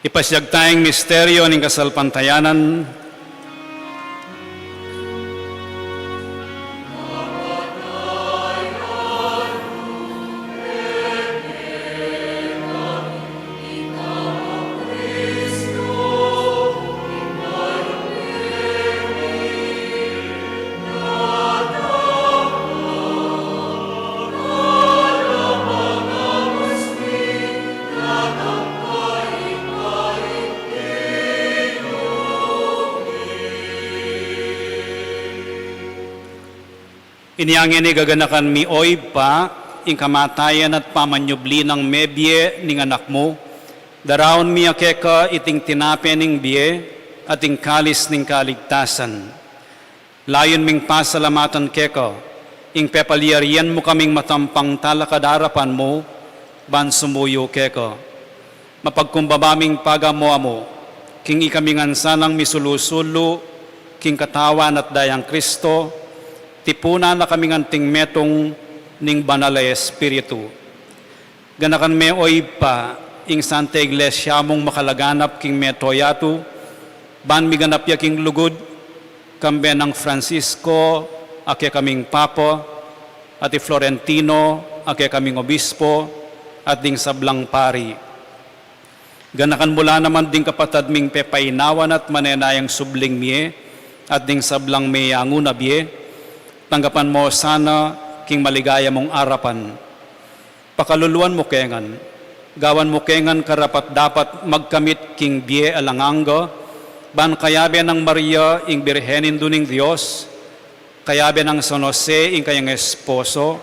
Ipasyag taya ing misteryo ning kasalpantayanan. Inya ngeni gaganakan mi, O Ibpa, ing kamatayan at pamanyubli nang mebie ning Anak mu, daraun mi keka iting tinape ning bie at ing kalis ning kaligtasan. Layun ming pasalamatan keka ing pepalyarian mu kaming matampang talakad king arapan mu ban sumuyu keka. Mapagkumbaba ming pagamu-amu king ikami ngan sanang misulu-sulu king Katawan at Dayang Kristo, tipunan na kaming anting metung ning Banal a Espiritu. Ganakan me, O Ibpa, ing Santa Iglesia mung makalaganap king mabilug a yatu, ban miganap ya king lugud, kambe nang Francisco a kekaming Papa, at i Florentino a kekaming Obispo, at ding sablang pari. Ganakan mu la naman ding kapatad ming pepainawan at manenayang subling mie, at ding sablang meyangu na bie, tanggapan mu sana king maligaya mung arapan. Pakaluluan mu ke ngan, gawan mu ke ngan karapat-dapat magkamit king bie alang angga, ban kayabe nang Maria ing Birhen Indu ning Dios, kayabe nang San Jose ing kayang esposo,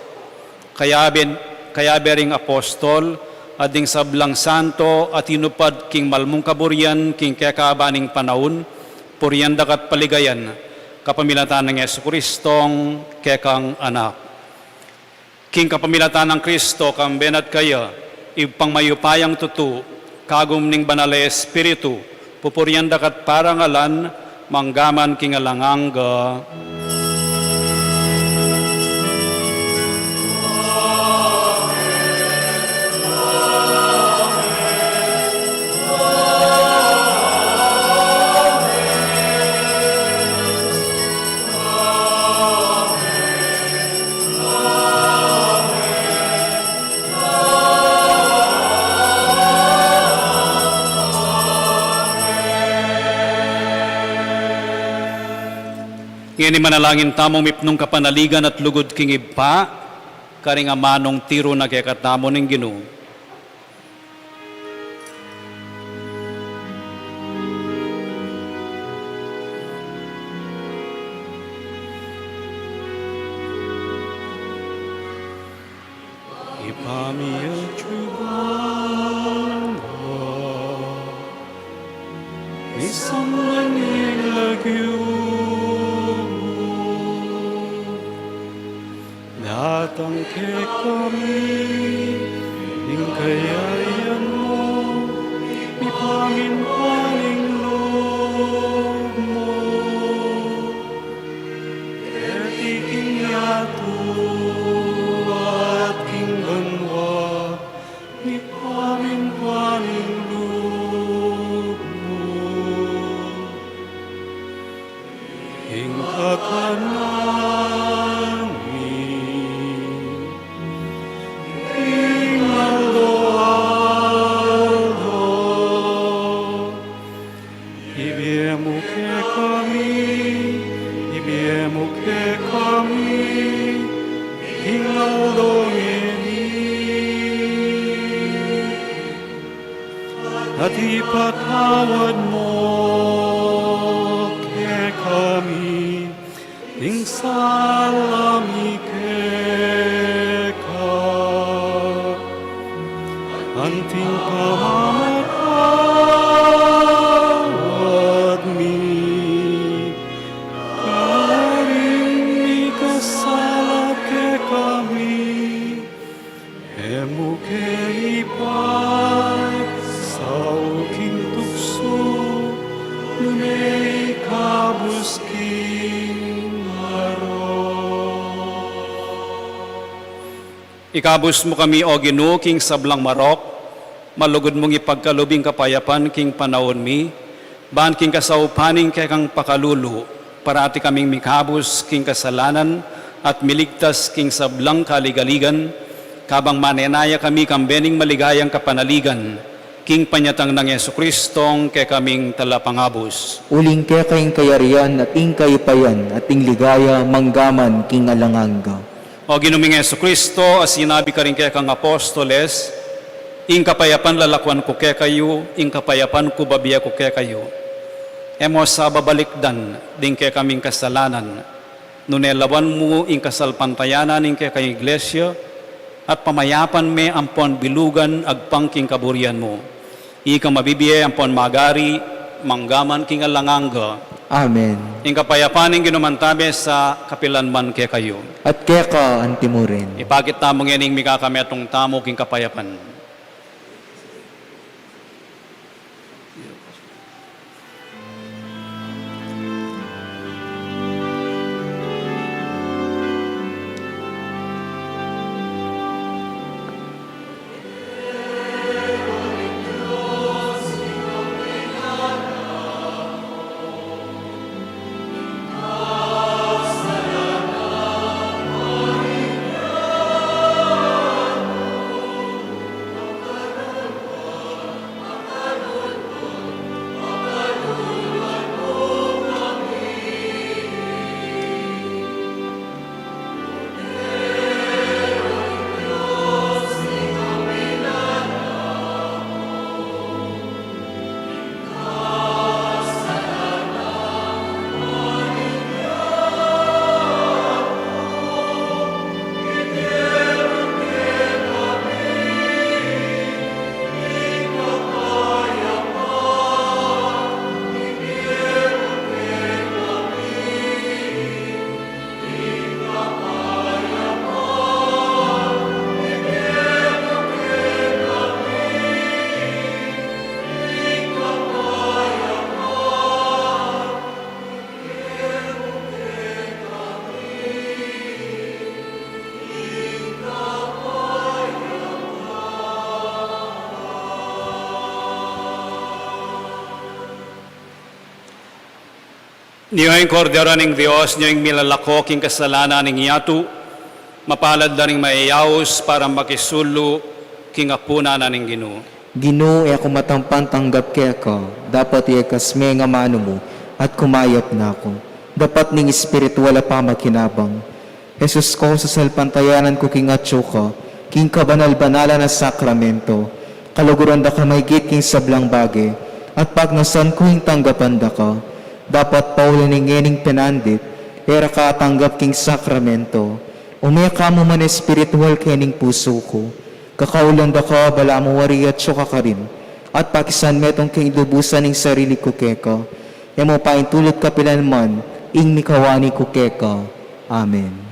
kayabe, kayabe ring apostol, at ding sablang santo a tinupad king malmung kaburian king kekaba ning panaun, purian da ka at paligayan, kapamilatan nang Jesucristong kekang Anak. King kapamilatan nang Kristo, kambe na at kaya, Ibpang mayupayang tutu, kagum ning Banal a Espiritu, pupurian da ka at parangalan, mangga man king alang angga. Ngeni manalangin tamu mipnung kapanaligan at lugud king Ibpa, karing amanung tiru na kekatamu ning Ginu. Ibpa mi, atsu ka banua, misamban ya ing lagyu mu, datang kekami ing kayarian mu, mipamintuan ing lub mu keti king yatu at king banua, mipamintuan ing lub mu. Ing kakanan mi king aldo-aldo ibie mu kekami, ibie mu kekami king aldo ngeni. At ipatawad mu kekami ing sala mi keka, anti ing pamamatawad mi karing mikasala kekami. E mu ke ipaisaul king tuksu, nune ikabus king marok. Ikabus mu kami, O Ginu, king sablang marok, malugud mung ipagkalub ing kapayapan king panaun mi, ban king kasaupan ning kekang pakalulu, parati kaming mikabus king kasalanan at miligtas king sablang kaligaligan, kabang manenaya kami kambe ning maligayang kapanaligan king panyatang nang Jesucristong kekaming Talapangabus. Uling keka ing kayarian at ing kayupayan at ing ligaya manggaman king alang angga. O Ginu ming Jesucristo, a sinabi karing kekang apostoles, ing kapayapan lalakwan ku kekayu, ing kapayapan ku babie ku kekayu. E mu sa babalikdan ding kekaming kasalanan, Nune lawan mu ing kasalpantayanan ning kekayung Iglesia, at pamayapan me ampon bilugan agpang king kaburian mu. Ika mabibie ampon magari, manggaman king alang angga. Amen. Ing kapayapan ning Ginu mantabe sa kapilan man kekayu. At keka antimurin. Ipakit tamu ngening mikakametung tamu king kapayapan. Nyo ing Kordero ning Dios, nyo ing milalako king kasalanan ning yatu. Mapalad la ring mayayaus para makisulu king apunan na ning Ginu. Ginu, e ku matampan tanggap keka, dapat iekas me ing amanu mu, at kumayap na ku. Dapat ning espiritual a pamakinabang. Jesus ku, sasalpantayanan ku king atsu ka, king kabanal-banalan a sakramento, kaluguran da ka maigit king sablang bage, at pagnasan ku ing tanggapan da ka. Dapat pauli ning ngening penandit, e ra ka atanggap king sakramento. Ume ka mu man espiritual kening pusu ku. Kakaulan da ka, balamu wari atsu ka karin, at pakisan metung king lubusan ing sarili ku keka. E mu paintulut kapilan man ing mikawani ku keka. Amen.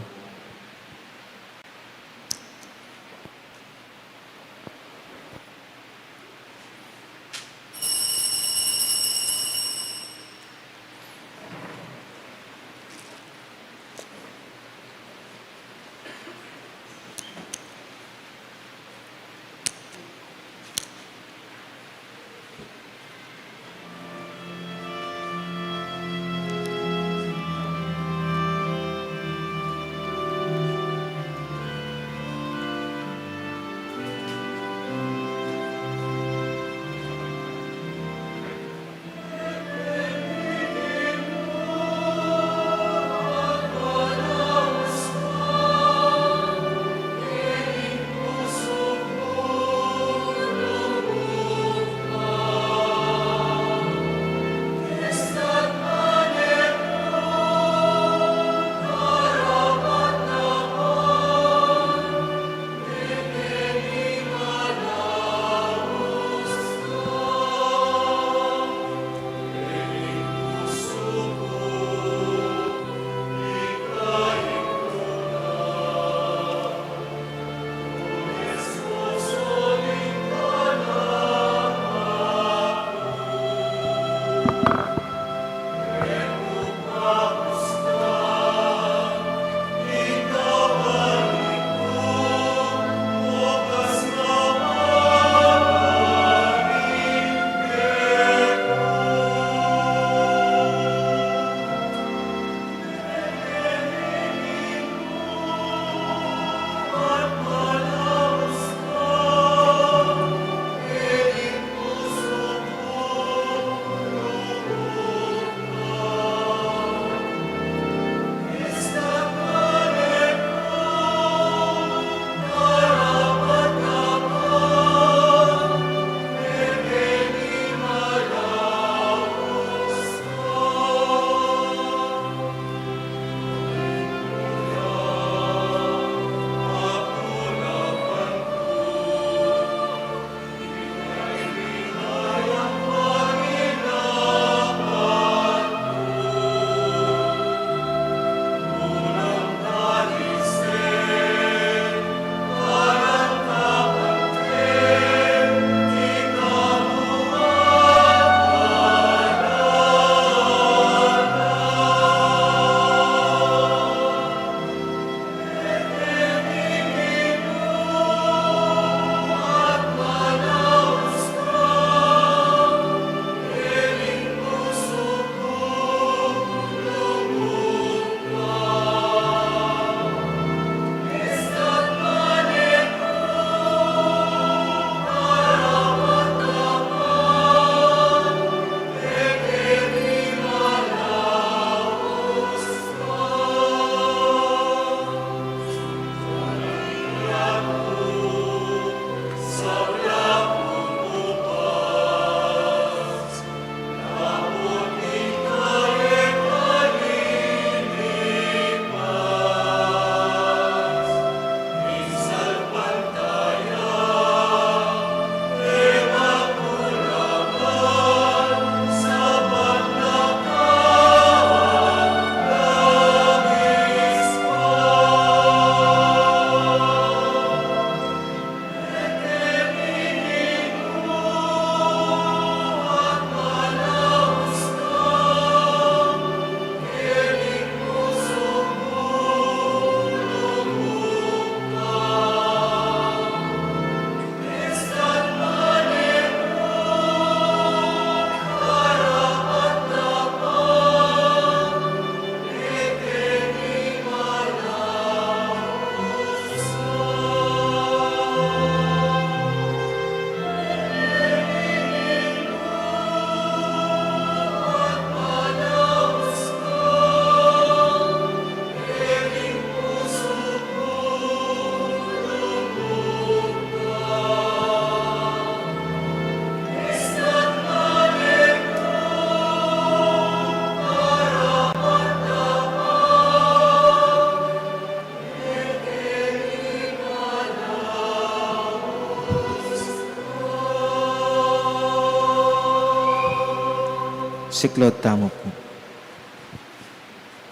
Siklaud tamu pu.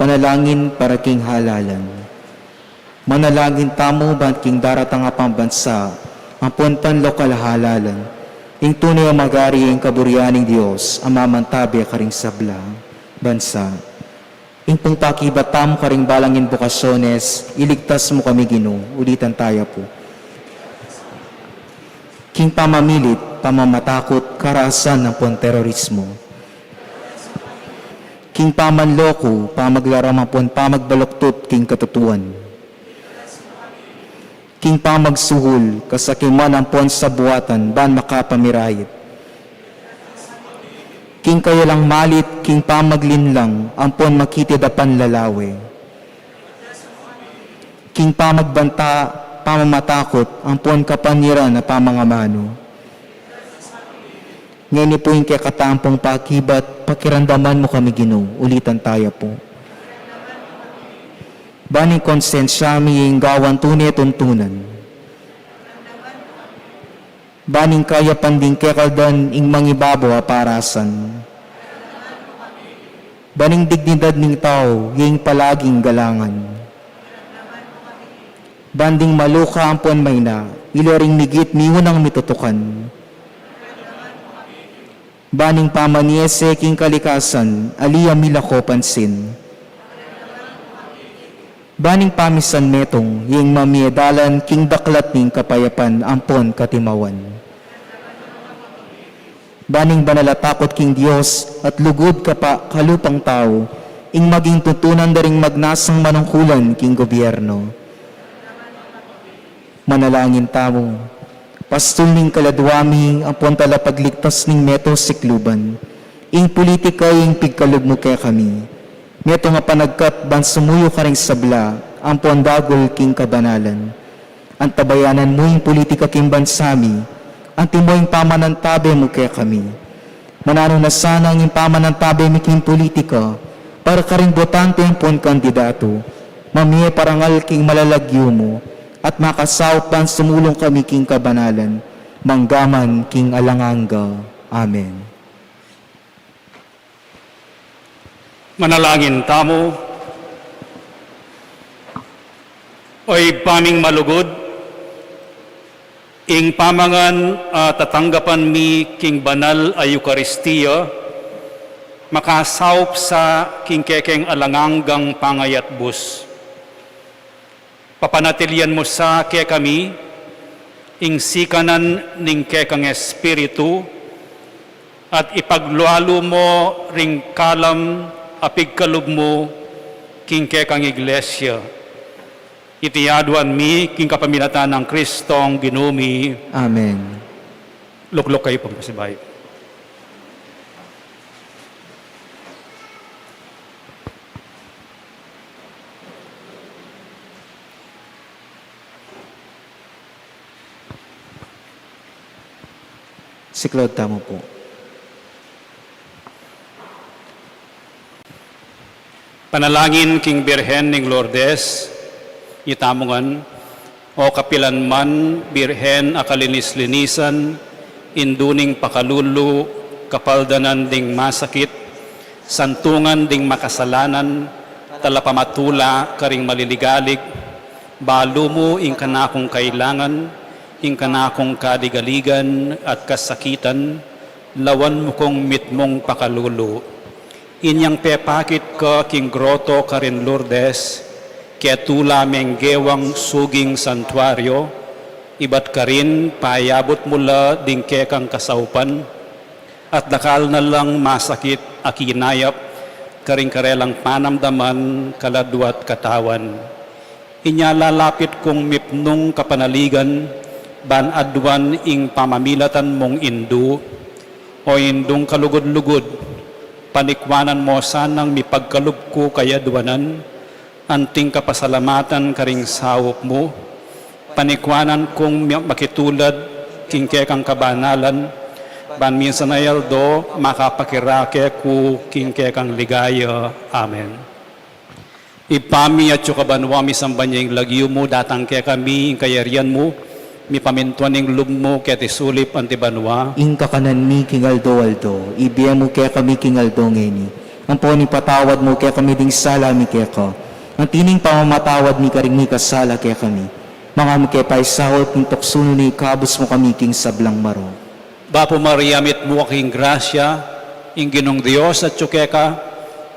Panalangin para king halalan. Manalangin tamu ban king daratang a pambansa ampon panlokal a halalan, ing tune a magari ing kaburian ning Dios a mamantabe karing sablang bansa. Ing pung pakibat tamu karing balang inbokasyones, iligtas mu kami Ginu, ulitan taya pu. King pamamilit, pamamatakut, karasan ampon terorismo. King pamanloko, pamaglaram ampon pamagbaluktut king katutuan. King pamagsuhul, kasakiman ampon sabuatan ban makapamirayit. King kayalang malit, king pamaglinlang ampon makitid a panlalawe. King pamagbanta, pamamatakut ampon kapanyaran a pamangamanu. Ngeni pu ing kekatang pung pakibat, pakiramdaman mu kami Ginu, ulitan taya pu. Ban ing konsensya mi ing gawan tune tuntunan. Ban ing kayapan ding kekaldan ing mangibabo a parasan. Ban ing dignidad ning tau ing palaging galangan. Ban ding maluka ampon maina, ila ring migit miunang mitutukan. Ban ing pamaniese king kalikasan, ali a milako pansin. Ban ing pamisan metung, ing mamie dalan king daklat ning kapayapan ampon katimawan. Ban ing banal a takut king Dios at lugud kapa kalupang tau, ing maging tuntunan da ring magnasang manungkulan king gobyerno. Manalangin tamu. Pastul ning kaladua mi, ampon talapagligtas ning meto sikluban. Ing politika ing pigkalub mu kekami. Metung a panagkat ban sumuyu karing sabla, ampon dagul king kabanalan. Antabayanan mu ing politika king bansa mi, antimo ing pamanantabe mu kekami. Mananu na sana ing pamanantabe mi king politika, para karing botante ampon kandidatu, mamie parangal king malalagyu mu, at makasaup ban sumulung kami king kabanalan, manggaman king alang angga. Amen. Manalangin tamu. O Ibpa ming malugud, ing pamangan a tatanggapan mi king banal a Eukaristia, makasaup sa king kekeng alang anggang pangayatbus. Papanatilian mu sa kekami ing sikanan ning kekang Espiritu, at ipaglualu mu ring kalam a pigkalub mu king kekang Iglesia. Iti aduan mi king kapamilatan nang Kristong Ginu mi. Amen. Lukluk kayu pung pasibayu. Siklaud tamu pu. Panalangin king Birhen ning Lourdes, itamu ngan, O kapilan man Birhen a kalinis-linisan, indu ning pakalulu, kapaldanan ding masakit, santungan ding makasalanan, talapamatula karing maliligalig, balu mu ing kanakung kailangan, ing kanakung kaligaligan at kasakitan, lawan mu kung mitmung pakalulu. Inyang pepakit ka king groto karin Lourdes, ketula meng gewang suging santuario, ibat karin payabut mu la ding kekang kasaupan, at dakal na lang masakit a kinayap karing karelang panamdaman, kaladua at katawan. Inya lalapit kung mipnung kapanaligan, ban aduan ing pamamilatan mung indu, O indung kalugud-lugud, panikwanan mo sanang mipagkalub ku kayaduanan, anting kapasalamatan karing saup mu, panikwanan kung mi-, makitulad king kekang kabanalan, ban minsan a aldo makapakirake ku king kekang ligaya. Amen. Ibpa mi, atsu ka banua, misamban ya ing lagyu mu, datang kekami ing kayarian mu, Mipamintuan ing lub mu keti sulip anti banua. Ing kakanan mi king aldo-aldo, ibie mu kekami king aldo ngeni. Ampon ipatawad mu kekami ding sala mi keka, anti ning pamamatawad mi karing mikasala kekami. Manga mu ke paisaul king tuksu, nune ikabus mu kami king sablang marok. Bapu Maria, mitmu ka king grasya, ing Ginung Dios atyu keka,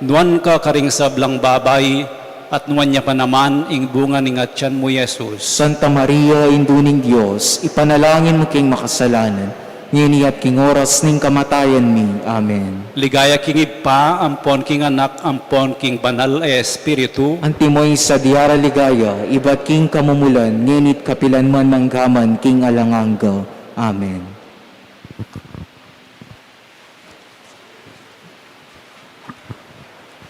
nuan ka karing sablang babai, at nuan ya pa naman ing bunga ning atian mu, Jesus. Santa Maria, Indu ning Dios, ipanalangin mu king makasalanan, ngeni at king oras ning kamatayan mi. Amen. Ligaya king Ibpa, ampon king Anak, ampon king Banal a Espiritu. Antimo ing sadya ra ligaya, ibat king kamumulan, ngeni't kapilan man, manggaman king alang angga. Amen.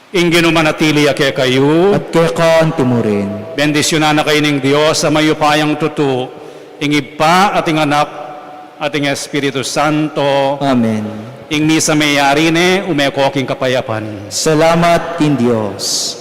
Ing Ginu manatili ya kekayu. At keka anti mu rin. Bendisyunan na kayu ning Dios a mayupayang tutu, ing Ibpa at ing Anak at ing Espiritu Santo. Amen. Ing misa meyari ne, ume ko king kapayapan. Salamat king Dios.